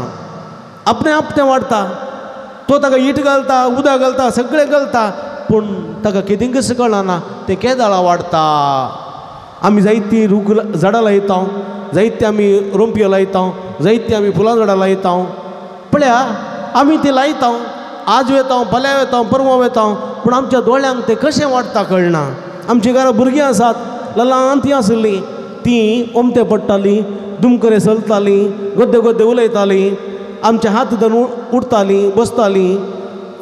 आपणे आप तें वाडटा, तो ताका it घालता, उदक घालता, सगळें घालता, पूण ताका कितें कसं कळना तें केदाळा वाडटा. आमी जायतीं रूख झाडां लायता, जायते आमी रोंपयो लायता, जायते आमी फुलां झाडां लायता, पळया आमी ती लायता, आज वेता, फाल्यां वेता, परवां वेता, पूण आमच्या दोळ्यांक तें कशें वाडटा कळना. आमच्या घरा भुरगीं आसात, ल्हान तीं आशिल्लीं, तीं ओमते पडटालीं, दुमकरे चलतालीं, गोद्दे गोद्दे उलयतालीं, आमच्या हात धरून उठतालीं बसतालीं,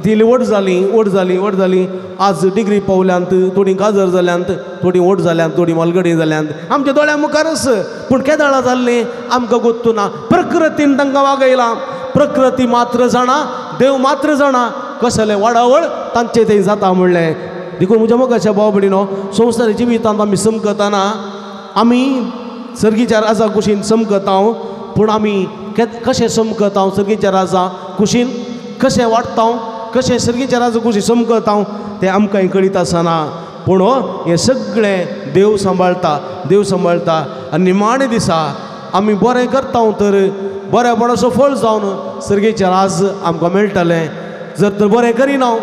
ती व्हड जालीं, व्हड जालीं, व्हड जालीं, आज डिग्री पावल्यांत, थोडीं काजर जाल्यांत, थोडीं व्हड जाल्यांत, थोडीं मालगडी जाल्यांत, आमच्या दोळ्यां मुखारच. पूण केदाळा जाल्लीं आमकां गोत्तू ना. प्रकृतीन तांकां वागयलां, प्रकृती मात्र जाणा, देव मात्र जाणा कसलें वाडावळ तांचे थंय जाता म्हणलें. देखून म्हज्या मोगाच्या भाव भयणीनो, संवसारी जिवितांत आमी समकतना आमी सर्गीच्या राजा कुशीन समकता, पूण आमी कशें समकता सर्गीच्या राजा कुशीन, कशें वाडटा, कशें सर्गीच्या राजा कुशीन समकता तें आमकां कळीत आसना. पूण हें सगळें देव सांबाळटा, देव सांबाळटा. आनी निमाणे दिसा आमी बरें करता तर बऱ्यापणाचो फळ जावन सर्गीचें राज आमकां मेळटलें. जर तर बरें करिना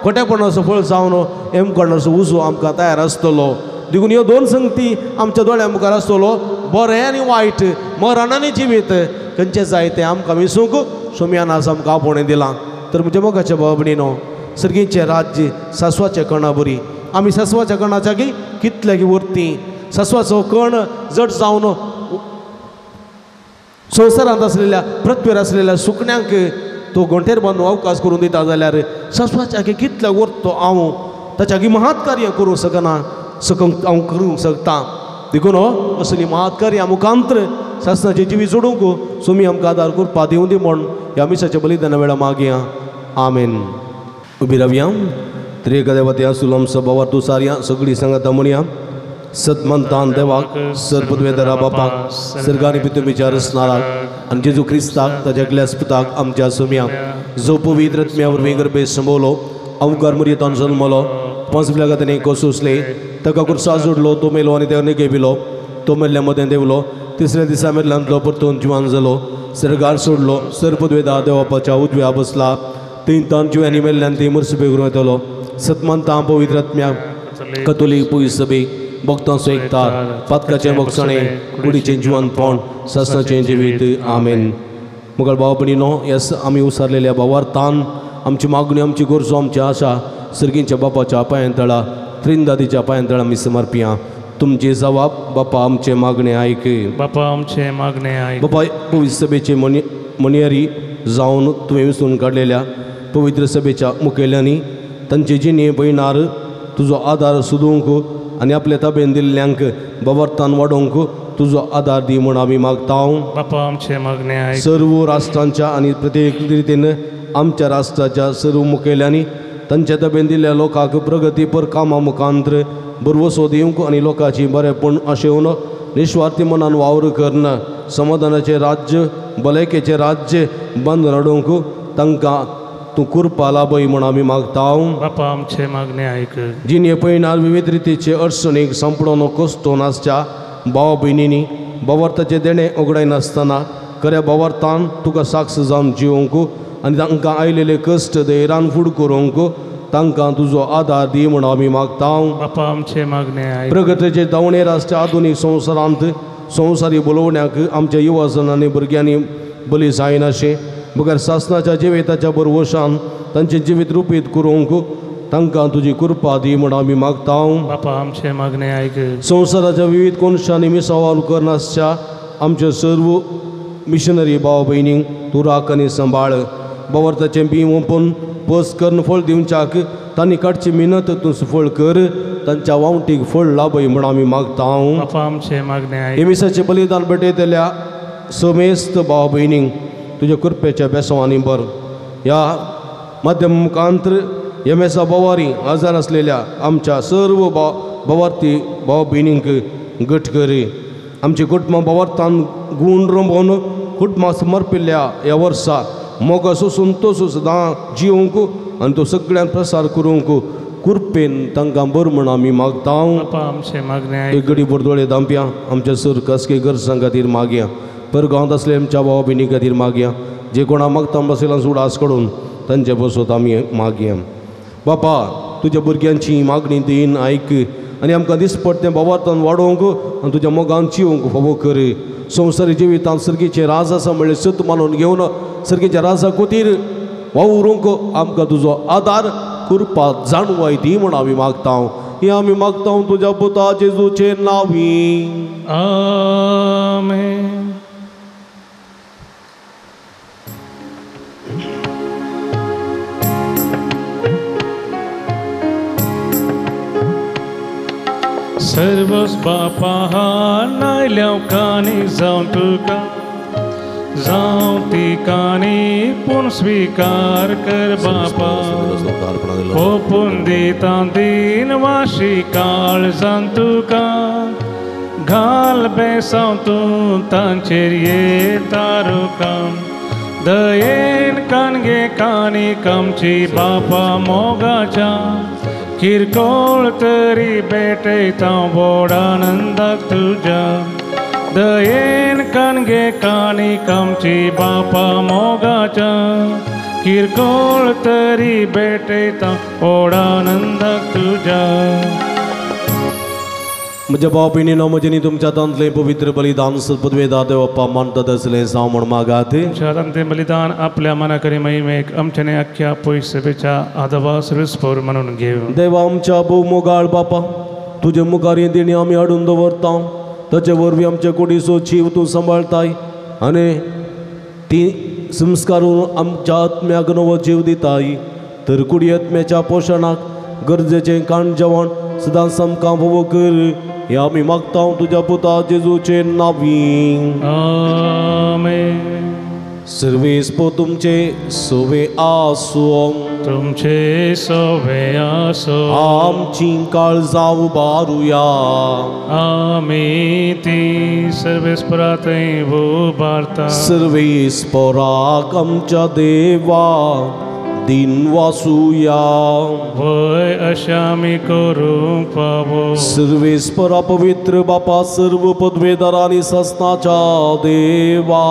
खोटेपणाचो फळ जावन एमकोणाचो उजो आमकां तयार आसतलो. देखून ह्यो दोन संगती आमच्या दोळ्या मुखार आसतलो, बरें आनी वायट, मरण आनी जिवीत, खंयचें जाय तें आमकां विसूंक सोम्यान आज आमकां आपोवणें दिलां. तर म्हज्या मोगाच्या भाव भयणीनो, सर्गीचें राज्य सासवाच्या कणा बरी. आमी सासवाच्या कणाच्या की कितल्या की वरती सासवाचो कण जड जावन संवसारांत आसलेल्या पृथ्वीर आसलेल्या सुकण्यांक तो गोंटेर बांदून अवकाश करून दिता जाल्यार सासवाच्या की कितल्या वरतो हांव ताच्या की महात कार्य करूंक शकना, सकंक हांव करूंक शकता. देखून हो असली महात कार्यां मुखांतर सासणाचें जिवीत जोडूंक सोमी आमकां आदार करपा दिवं दी म्हूण ह्या मिसाच्या बलिदाना वेळा मागया. आमेन. उबी रावया. त्रिएक देवते आसुलो आमचो भावार्थ सारया सगळीं सांगाता म्हणया. सतमंतान देवाक सरपदवेदरा बापाक सर्गानी पितुमीच्या रसनाराक आनी जेजू क्रिस्ताक ताच्या एकल्याच पुताक आमच्या सोम्या जो पवित्र आत्म्या वरवीं गर्भे संभवलो, अवकार मुरयेतान जल्मलो, पांच ताणें कोसोसले, ताका कुर्सा जोडलो, तो मेलो आनी देव निगे पिलो, तो मेल्ल्या मदें देवलो, तिसऱ्या दिसा मेल्ल्यांतलो परतून जिवान जालो, सर्गार सोडलो, सरपदवेदा देवापाच्या उजव्या बसला, तीन तान जिव्यांनी मेल्ल्यान ती मरसुबे करून येतलो. सतमंतां पवित्र आत्म्या कतोलीक पयस सभे भक्तांचो एकतार पातकाचें भोगसणें कुडीचें जिवनपण सासणाचें जिवीत. आमेन. मुखार भाव भयणीनो, येस आमी उसारलेल्या भावार्थान आमची मागणी, आमची गरजो, आमची आशा सर्गींच्या बापाच्या पांयांतळा त्रिंदादीच्या पांयांतळा आमी समर्पिया. तुमचे जवाब बापा आमचे मागणे आयक, बापा आमचे मागणे आयक. बापा पवित्र सभेचे मनियारी जावन तुवें विसरून काडलेल्या पवित्र सभेच्या मुखेल्यांनी तांचे जिणे पयणार तुजो आदार सोदूंक आनी आपले ताबेन दिल्ल्यांक बाबर्तान वाडोवंक तुजो आदार दी म्हूण आमी मागता. बापा आमचे मागणे आयक. सर्व राष्ट्रांच्या आनी प्रत्येक रितीन आमच्या राष्ट्राच्या सर्व मुखेल्यांनी तांच्या ताबेन दिल्ल्या लोकांक प्रगतीपर कामां मुखांतर भरवसो दिवंक आनी लोकांची बरेंपण आशेवन निस्वार्थी मनान वावर करून समाधानाचें राज्य, भलायकेचें राज्य बांदून हाडूंक तांकां तूं कृपा लाभय म्हूण आमी मागता. बापा आमचे मागणे आयक. जिणे पयणार विविध रितीचे अडचणीक सांपडून कश्टोन आसच्या भाव भयणींनी भावार्थाचें देणें ओगडायनासतना खऱ्या भावार्थान तुका साक्ष जावन जिवंक आनी तांकां आयलेले कश्ट धैर्यान फुड करूंक तांकां तुजो आदार दी म्हूण आमी मागता. बापा आमचे मागणे आयक. प्रगतीचे धांवणेर आसच्या आधुनीक संवसारांत संवसारी बोलोवण्याक आमच्या युवाजन आनी भुरग्यांनी बली जायनाशें बगर सासनाच्या जिविताच्या बरवशान तांचें जिवीत रुपीत करूंक तांकां तुजी कृपा दी म्हूण आमी मागता. बापा आमचे मागणे आयक. संवसाराच्या विविध कोनशांनी मिसावाल करनासच्या आमच्या सर्व मिशनरी भाव भयणींक तूं राख आनी सांबाळ. भावार्थाचें बीं ओंपून पस करून फळ दिवच्याक तांणी काडची मेहनत तूं सुफळ कर, तांच्या वावटीक फळ लाभय म्हूण आमी मागता. बापा आमचे मागणे आयक. हे मिसाचें बलिदान भेटयतल्या समेस्त भाव भयणींक तुज्या कृपेच्या बेसवांनी बर. ह्या माध्यम मुखांतर ह्या मेसा बोवारी आजार आसलेल्या आमच्या सर्व भावार्थी भाव भयणींक गट कर. आमची कुटुंबां भावार्थान गूण रंबोवन कुटुंबां समर्पिल्ल्या ह्या वर्सा मोगाचो संतोश सदां जिवंक आनी तो सगळ्यांक प्रसार करूंक कृपेन तांकां बरो म्हूण आमी मागता. एक घडी बोरदोळे दांपया आमच्या सर कसके गरजां खातीर मागया, परगांवांत आसले आमच्या भावा भयणी खातीर मागया, जे कोणा मागता बसयला उडास काडून तांचे बसत आमी मागया. बापा तुज्या भुरग्यांची मागणी दीन आयक आनी आमकां दिसपट्टें भावार्थान वाडोवंक आनी तुज्या मोगान जिवंक फावो कर. संवसारी जिवितांत सर्गीचें राज आसा म्हणलें सत मानून घेवन सर्गीच्या राजा खातीर वावरूंक आमकां तुजो आदार कृपा जाणवाय दी म्हूण आमी मागता. हें आमी मागता तुज्या पुता जेजूचे नांवी. आमेन. सर्वस बापा नायल्या कानी जावं तुका जावं ती कानी पूण स्विकार कर बापा. ओपून दिता दीन वाशी काळ जावन तुका घाल बेसांव तूं तांचेर ये तारुका. दयेन कानगे कानी कामची बापा मोगाच्या किरकोळ तरी भेटयता व्हड आनंदाक तुज्या. दयेन कानगे कानी कामची बापा मोगाच्या किरकोळ तरी भेटयता व्हड आनंदाक तुज्या. म्हज्या भाव भयणीनो म्हजेनी तुमच्या हातांतलें पवित्र बलिदान सदपदवेदा देवप्पा मानतात आसलें जावं म्हूण मागात. तुमच्या हातांतलें बलिदान आपल्या मनाकरी महिमेक आमच्याने अख्ख्या पयस सभेच्या आदवा सर्वेस्पोर म्हणून घेव. देवा आमच्या भोव मोगाळ बापा तुजे मुखार हें देणें आमी हाडून दवरता, ताचे वरवीं आमच्या कुडीचो जीव तूं सांबाळताय आनी ती संस्कार आमच्या आत्म्याक नवो जीव दिताय. तर कुडी आत्म्याच्या पोशणाक गरजेचें काण जेवण सदांच आमकां फावो कर हें आमी मागता तुज्या पुता जेजूचे नांवी. आमेन. सर्वेस्पो तुमचे सोवे आसूं. तुमचे सोवे आसूं. आमची काळजां उबारुया. आमी ती सर्वेस्परा थंय उबारता. सर्वेस्पराक आमच्या देवा दिन वासुया. वय अशें आमी करूंक फावो. सर्वेस्परा पवित्र बापा सर्व पदवेदार आनी सासनाच्या देवा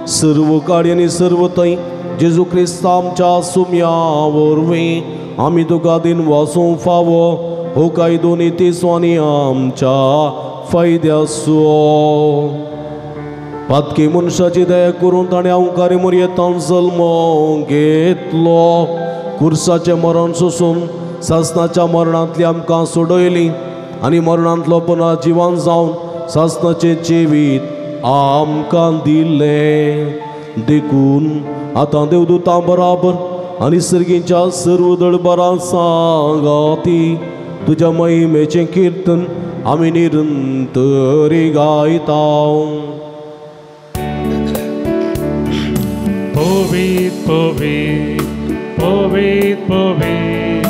सर्व काळी आनी सर्व थंय जेजू क्रिस्त आमच्या सुम्या वरवीं आमी तुका दिन वासूंक फावो हो कायदो नितीचो आनी आमच्या फायद्याचो. पातकी मनशाची दया करून ताणें अवकारी मोरयेतान जल्म घेतलो, कुर्साचें मरण सोसून सासनाच्या मरणांतली आमकां सोडयली आनी मरणांतलो पुनः जिवन जावन सासनाचें जिवीत आमकां दिलें. देखून आतां देवदूतां बराबर आनी सर्गीच्या सर्व दळबरां सांगाती तुज्या महिमेचें किर्तन आमी निरंतरी गायता. पवित पवित पवित पवित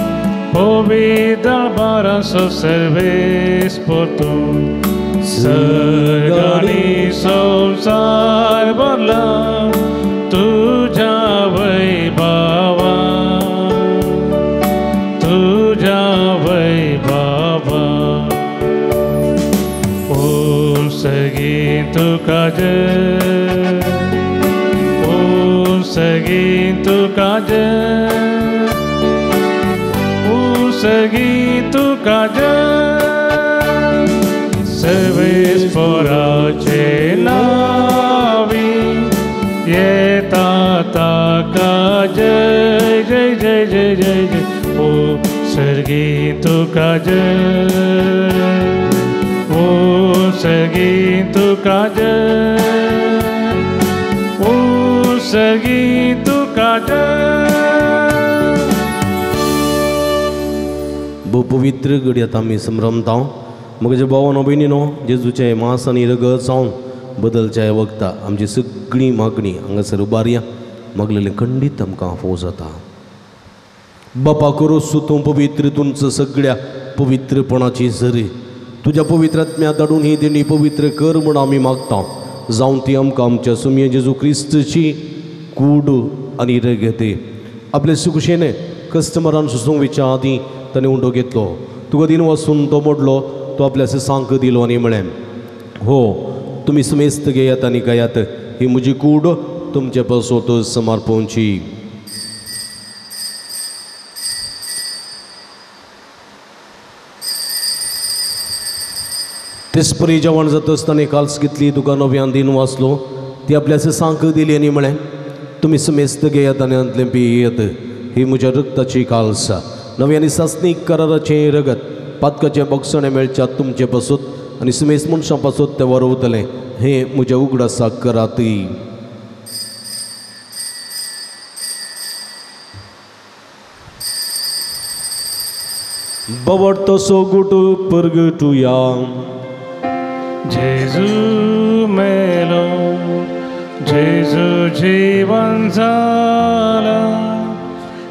पवित दरबाराचो सर्वेस्पोर तूं सर्गांनी संवसार भरला तुज्या वैभवान. सर्गी तुका जय, ओ सर्गी तुका जय, ओ सर्गी तुका जय। सर्वेस्पोराचे नावी येता ताका जय जय जय जय जय जय, ओ सर्गी तुका जय, ओ सर्गी तुका जय, ओ सर्गी तुका जय। भोव पवित्र घडयेत आमी संभ्रमता म्हज्या भावानो भयणीनो जेजूचें मांस आनी रगत जावन बदलच्या वखदा आमची सगळी मागणी हांगासर उबारया मागलेलें खंडीत आमकां फोव जाता। बापा करोस तूं पवित्र तुमचं सगळ्या पवित्रपणाची झरी तुज्या पवित्र आत्म्या धाडून ही देणी पवित्र कर म्हूण आमी मागता, जावन ती आमकां आमच्या सुमये जेजू क्रिस्तची कूड आनी रगत आपले सुखुशेन कस्टमरान सुसूंक वयच्या आदीं ताणें उंडो घेतलो, तुका दिन वचून तो मोडलो, तो आपल्या सांक दिलो आनी म्हळें, हो तुमी समेस्त घेयात आनी गायात, ही म्हजी कूड तुमचे पासत समर्पणची। तेचपरी जेवण जातच ताणें काल्स घेतली, तुका नव्यान दिन वाचलो, ती आपल्या सांक दिली आनी म्हळें, तुमी समेस्त घेयात आनी हातलें पियेत, ही म्हज्या रक्ताची काल्स, नव्या आनी सासणीक कराराचें रगत, पातकाचें बक्षणें मेळच्या तुमचे पासत आनी समेस्त मनशां पासत तें वरवतलें, हें म्हज्या उगडासाक करात। बवट तसो गुट परगटुया। जेजू मेलो, जेजू जीवन जाला,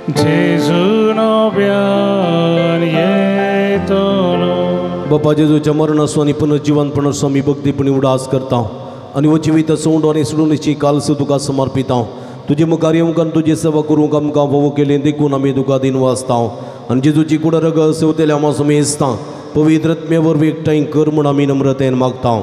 जेजू नव्यान येतलो। बापा जेजूच्या मरणाचो आनी पुनर्जिवनपणाचो आमी भक्तीपणी उडास करता आनी हो जिविताचो उंडो आनी सोडूनची कालसो तुका समर्पिता। तुजे मुखार येवंक आनी तुजी सेवा करूंक आमकां फावो केली देखून आमी तुका दिन वाचता आनी जेजूची कुड रगत सेवतेल्या आमा समेस्ता पवित्र आत्म्या वरवीं एकठांय कर म्हूण आमी नम्रतेन मागता।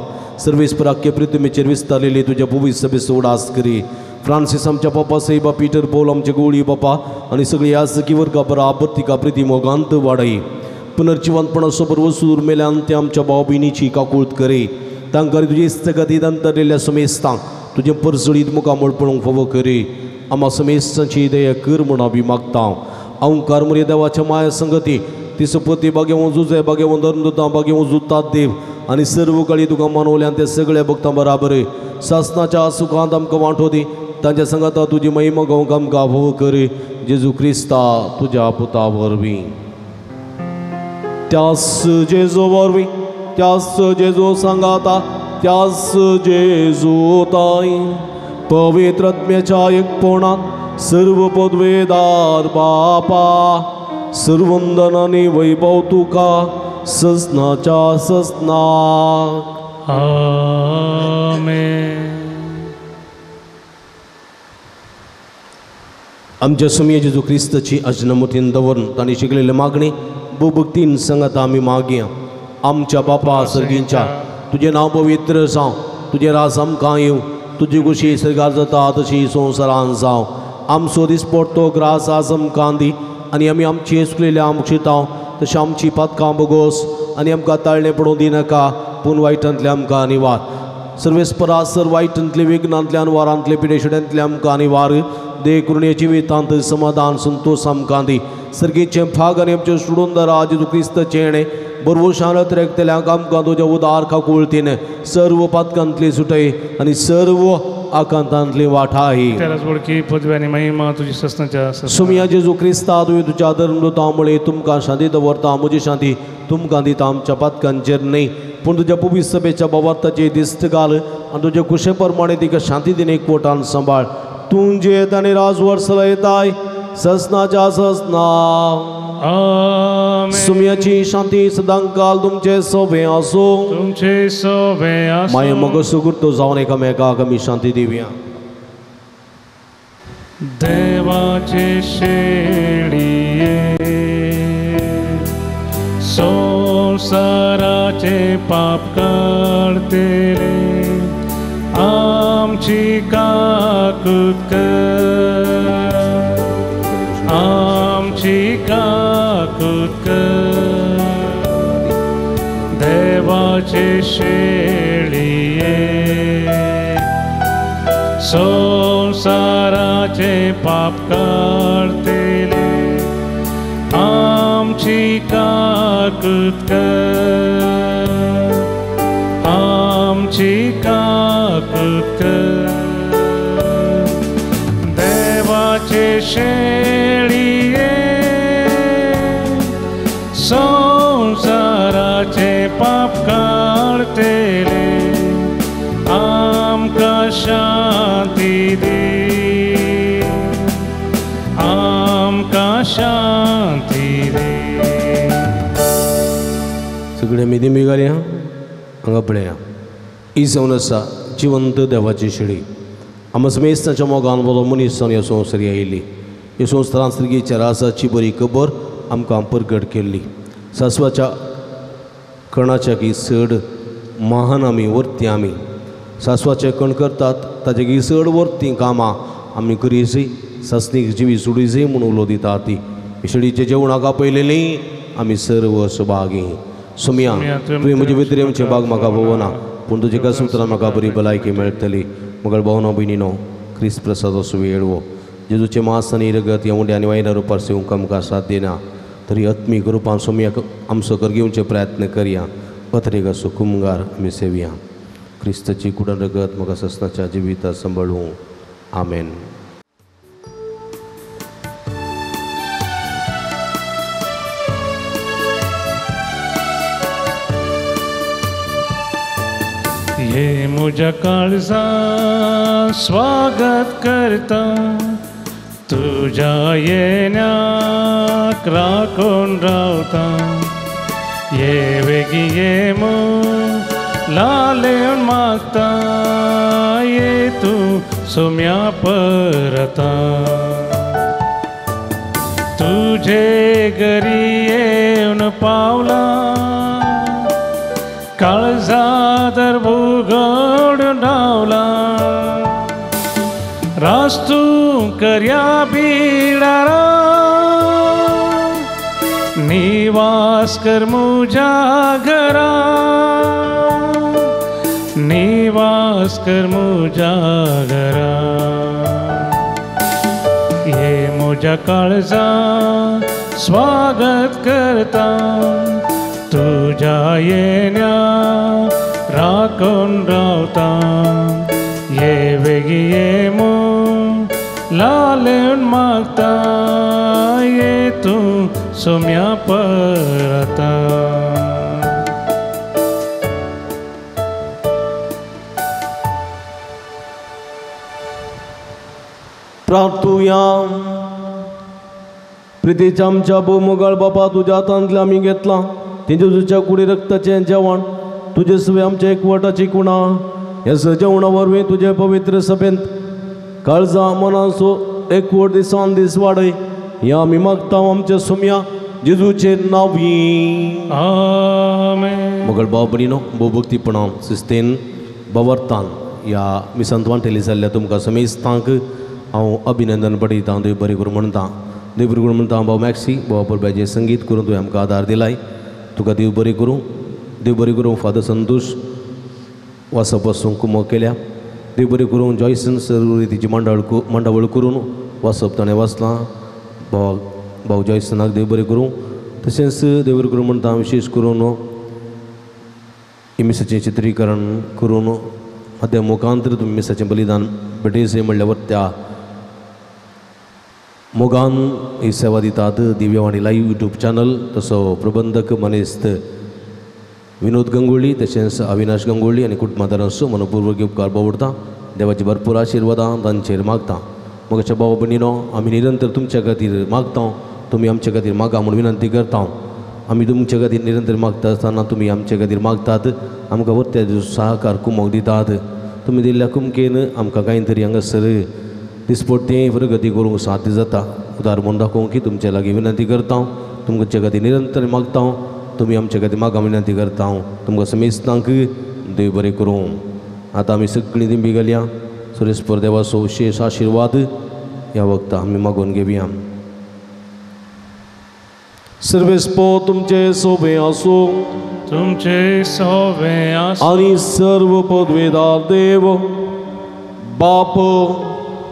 सर्वेस्पर आख्खे पृथ्वीचेर विस्तारलेली तुज्या पवित्र सभेचो उडास करी। फ्रांसीस आमच्या पापा सैबा, पीटर पौल आमचे गोळी बापा आनी सगळी यासकी वर्गा बराबर तिका प्रिती मोगांत वाडय। पुनर्जिवंतपणाचो बरोबर मेल्यान ते आमच्या भाव भयणीची काकूळत करी, तांकां तुजी इस्तगतीत अंतरलेल्या समेस्तांक तुजें परजळीत मुखामळ पळोवंक फावो करी। आमा समेस्तांची दया कर म्हूण आमी मागता। अहंकार मरे देवाच्या माया संगती तिसपती बागेवन जुजे बागेवन धर्मदूतां बागेवन जुतात देव आनी सर्व काळी तुका मानवल्यान ते सगळ्या भक्तां बराबर सासनाच्या सुखांत आमकां वांटो दी, तांच्या संगाता तुजी महिमा गावंक आमकां फावो करी। जेजू क्रिस्ता तुज्या पुता वरवीं, त्यास जेजू वरवीं, त्यास जेजू सांगाता, त्यास जेजू ताई पवित्र आत्म्याच्या एकपणांत सर्व पदवेदार बापा सर्वंदनानी वैभव तुका ससनाच्या ससनाक। आमेन। आमच्या सुमये जेजू क्रिस्ताची अजनमतीन दवरून तांणी शिकलेले मागणी भोवभक्तीन संगत आमी मागया। आमच्या बापा सर्गींच्या तुजें नांव पवित्र जावं, तुजें राज आमकां येवं, तुजी खुशी सर्गार जाता तशी संवसारान जावं। आमचो दिसपडतो ग्रास आज आमकां दी आनी आमी आमची चुकलेल्या आमक्षितां तशें आमची पातकां बोगोस आनी आमकां ताळणें पडोवंक दिनाका, पूण वायटांतलें आमकां निवार। सर्वेस्परा सर वायटांतले विघ्नांतल्यान वारांतले पिडेशेड्यांतले आमकां निवार दे। करुणेच्या जिवितांत समाधान संतोष आमकां दी। सर्गीचें भाग आनी आमचें सोडून दरा जेजू क्रिस्ताचें येणें बरवशान रेखतल्यांक आमकां तुज्या उदार काकुळतीन सर्व पातकांतली सुटय आनी सर्व आकांतांतली वाठाय। पदवी आनी महिमा तुजी ससनाच्या सुमिया जेजू क्रिस्ता तुवें तुज्या धर्मदूतां तुमकां शांती दवरता, म्हजी शांती तुमकां दिता, आमच्या पातकांचेर न्हय पूण तुज्या पवित्र सभेच्या भावार्थाची दिस्त घाल आनी तुजे कुशे प्रमाणे तिका शांती दिन एकवटान सांबाळ। तूं जेत आनी राजवर चलयताय ससनाच्या ससना। सुमियाची शांती सदांकाल तुमचे सोबे आसूं, तुमचे सोबे आसूं। माये मगो सुगुर्तो जावन एकामेकाक आमी शांती दिवया। देवाचे शेळये सोडलेले संवसाराचे पाप काडटले आमची काकूत कर, आमची काकूत कर। देवाचे शेळये संवसाराचे पाप काडटले आमची काकूत कर, आमची काकूत कर। देवाचे शेळये संवसाराचे पाप काडटले आमकां शांती दी, आमकां शांती दी। सगळे आमी दिमी घालया हांगा पळया ही जावन आसा जिवंत देवाची शेळी। आमकां समेस्ताच्या मोगान बरो मनीस जावन ह्या संवसारी आयिल्ली। ह्या संवसारांत स्त्रियेच्या राजाची बरी खबर आमकां परगट केल्ली। सासवाच्या कणाच्या की चड महान आमी वर्ती आमी सासवाचे कण करतात ताचे की चड वर्ती कामां आमी करीजय सासणीक जिवी सोडीजय म्हूण उलो दिता ती शेळीचें जेवणाक आपयलेली आमी सर्व सभागी। सोम्या तुवें म्हजे भितर येवचें बाग म्हाका पळोवना पूण तुजे कसुत्रान म्हाका बरी भलायकी मेळटली। मगळ भावनो भयणीनो क्रिस्त प्रसादाचो वेळ हो जेजूचें मांस आनी रगत ह्या उंड्या आनी वायना रुपार सेवंक आमकां साथ दिना तरी आत्मीक रुपान सोम्याक आमचो कर घेवचे प्रयत्न करया। पत्रिकाचो कुमगार आमी सेवया। क्रिस्ताची कुडन रगत म्हाका ससनाच्या जिविता सांबाळूं। आमेन। हे म्हज्या काळजा स्वागत करता तुज्या येण्याक राखून रावता। ये वेगीं ये लालेवन मागता ये तूं सोम्या परता। तुजे घरी येवन पावला काळजा दर उगडून रावला। रास्तू करया बिडारा निवास कर मुझ्या घरा, निवास कर मुझ्या घरा। हे म्हज्या काळजा स्वागत करता तुज्या येण्या राखून रावता। ये वेगीं ये लालेवन मागता ये तूं सोम्या परता। प्रार्थुया। प्रितीच्या आमच्या भोव बापा तुज्या हातांतलें आमी घेतलां तेंच्या तुज्या कुडी रक्ताचें जेवण तुजे सुवें आमच्या एकवटाची कुणा ह्या जेवणा वरवीं तुजे पवित्र सभेंत काळजा मनाचो एकवट दिसान दीस वाडय ह्या आमी मागता आमच्या सोम्या जेजूचे नांवी। आमेन। मगळ भाव भयणीनो भोवभक्तीपणान शिस्तेन बवरतान ह्या मिसांत वांटेली जाल्ल्या तुमकां समेस्तांक हांव अभिनंदन पडयतां। देव बरें करूं म्हणटा। देव बरें करूं म्हणटा भाव मॅक्सी भाव परब्याचें संगीत करून तुवें आमकां आदार दिलाय तुका देव बरें करूं। देव बरें करूं फादर संतोश वासा पासून कुमक केल्या। देव बरें करूं जॉयसन सर तिची मांडावळ करून वाचप ताणें वाचलां भाव भाव जॉयसनाक देव बरें करूं। तशेंच देव बरें करूं म्हणटा विशेश करून मिसाचें चित्रीकरण करून माध्यम मुखांतर तुमी मिसाचें बलिदान भेटयचें म्हणल्यार त्या मोगान ही सेवा दितात दिव्यवाणी लायव्ह यूट्यूब चॅनल तसो प्रबंधक मनेस्त विनोद गंगोळी तशेंच अविनाश गंगोळी आनी कुटुंबादारांचो मनपूर्वक उपकार बावडटा। देवाची भरपूर आशिर्वादां तांचेर मागता। म्हज्या भाव भयणीनो आमी निरंतर तुमच्या खातीर मागता तुमी आमच्या खातीर मागा म्हूण विनंती करता। आमी तुमच्या खातीर निरंतर मागता आसतना तुमी आमच्या खातीर मागतात आमकां वरत्या सहकार कुमक दितात। तुमी दिल्ल्या कुमकेन आमकां कांय तरी हांगासर दिसपट्टी प्रगती करूंक साध्य जाता। उदार म्हूण दाखोवंक की तुमचे लागीं विनंती करता तुमचे खातीर निरंतर मागता। तुमी आमच्या खातीर मागा विनंती करता. तुमकां समेस्तांक देव बरें करूं. आतां आमी सगळीं दिंबी घालया. सुरेस्पर देवाचो विशेश आशिर्वाद ह्या वखता आमी मागून घेवया. सर्वेस्पो तुमचे सोबे आसूं, तुमचे सोबे आसूं, आनी सर्व पदवेदार देव बाप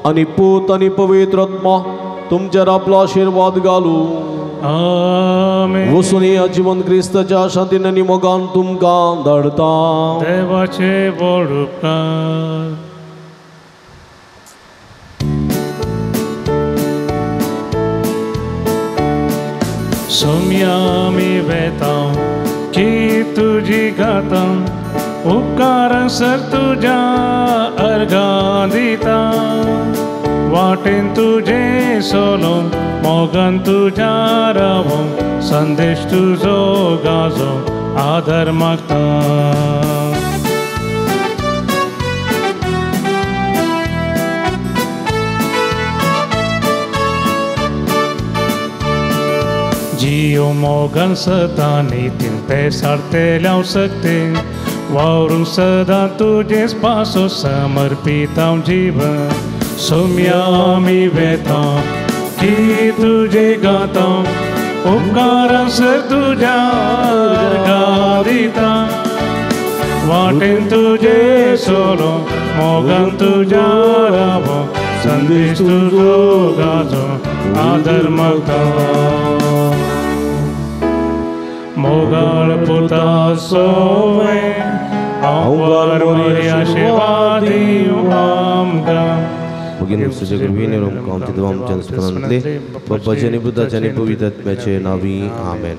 आनी पूत आनी पवित्र आत्मा तुमचेर आपलो आशिर्वाद घालूं. आमेन. वसून ह्या जिवन क्रिस्ताच्या शांतीन आनी मोगान तुमकां धाडटा. देवाचे व्हड उपकार. सोम्या आमी वेता की तुजी गाता, उपकारां सर तुज्या अर्घां दिता. वाटेन तुजें सोलो मोगान तुज्या रावो, संदेश तुजो गाजो आदर मागता. जियो मोगान सदां नितीन पेसारतेल्याव सकते, वावरूंक सदां तुजेच पासो समर्पित हांव जीवन. सोम्या आमी वेता की तुजे गाता, उपकारां सर तुज्या अर्घां दिता. वाटेन तुजे सोलो मोगान तुज्या रावो, संदेश तुजो गाजो आदर मागता. मोगाळ पुता सोवे हांव मोरी आशिर्वाद दिवं आमकां. बाप्पाच्या आनी पुताच्या आनी पवित्र आत्म्याचे नांवी आमेन.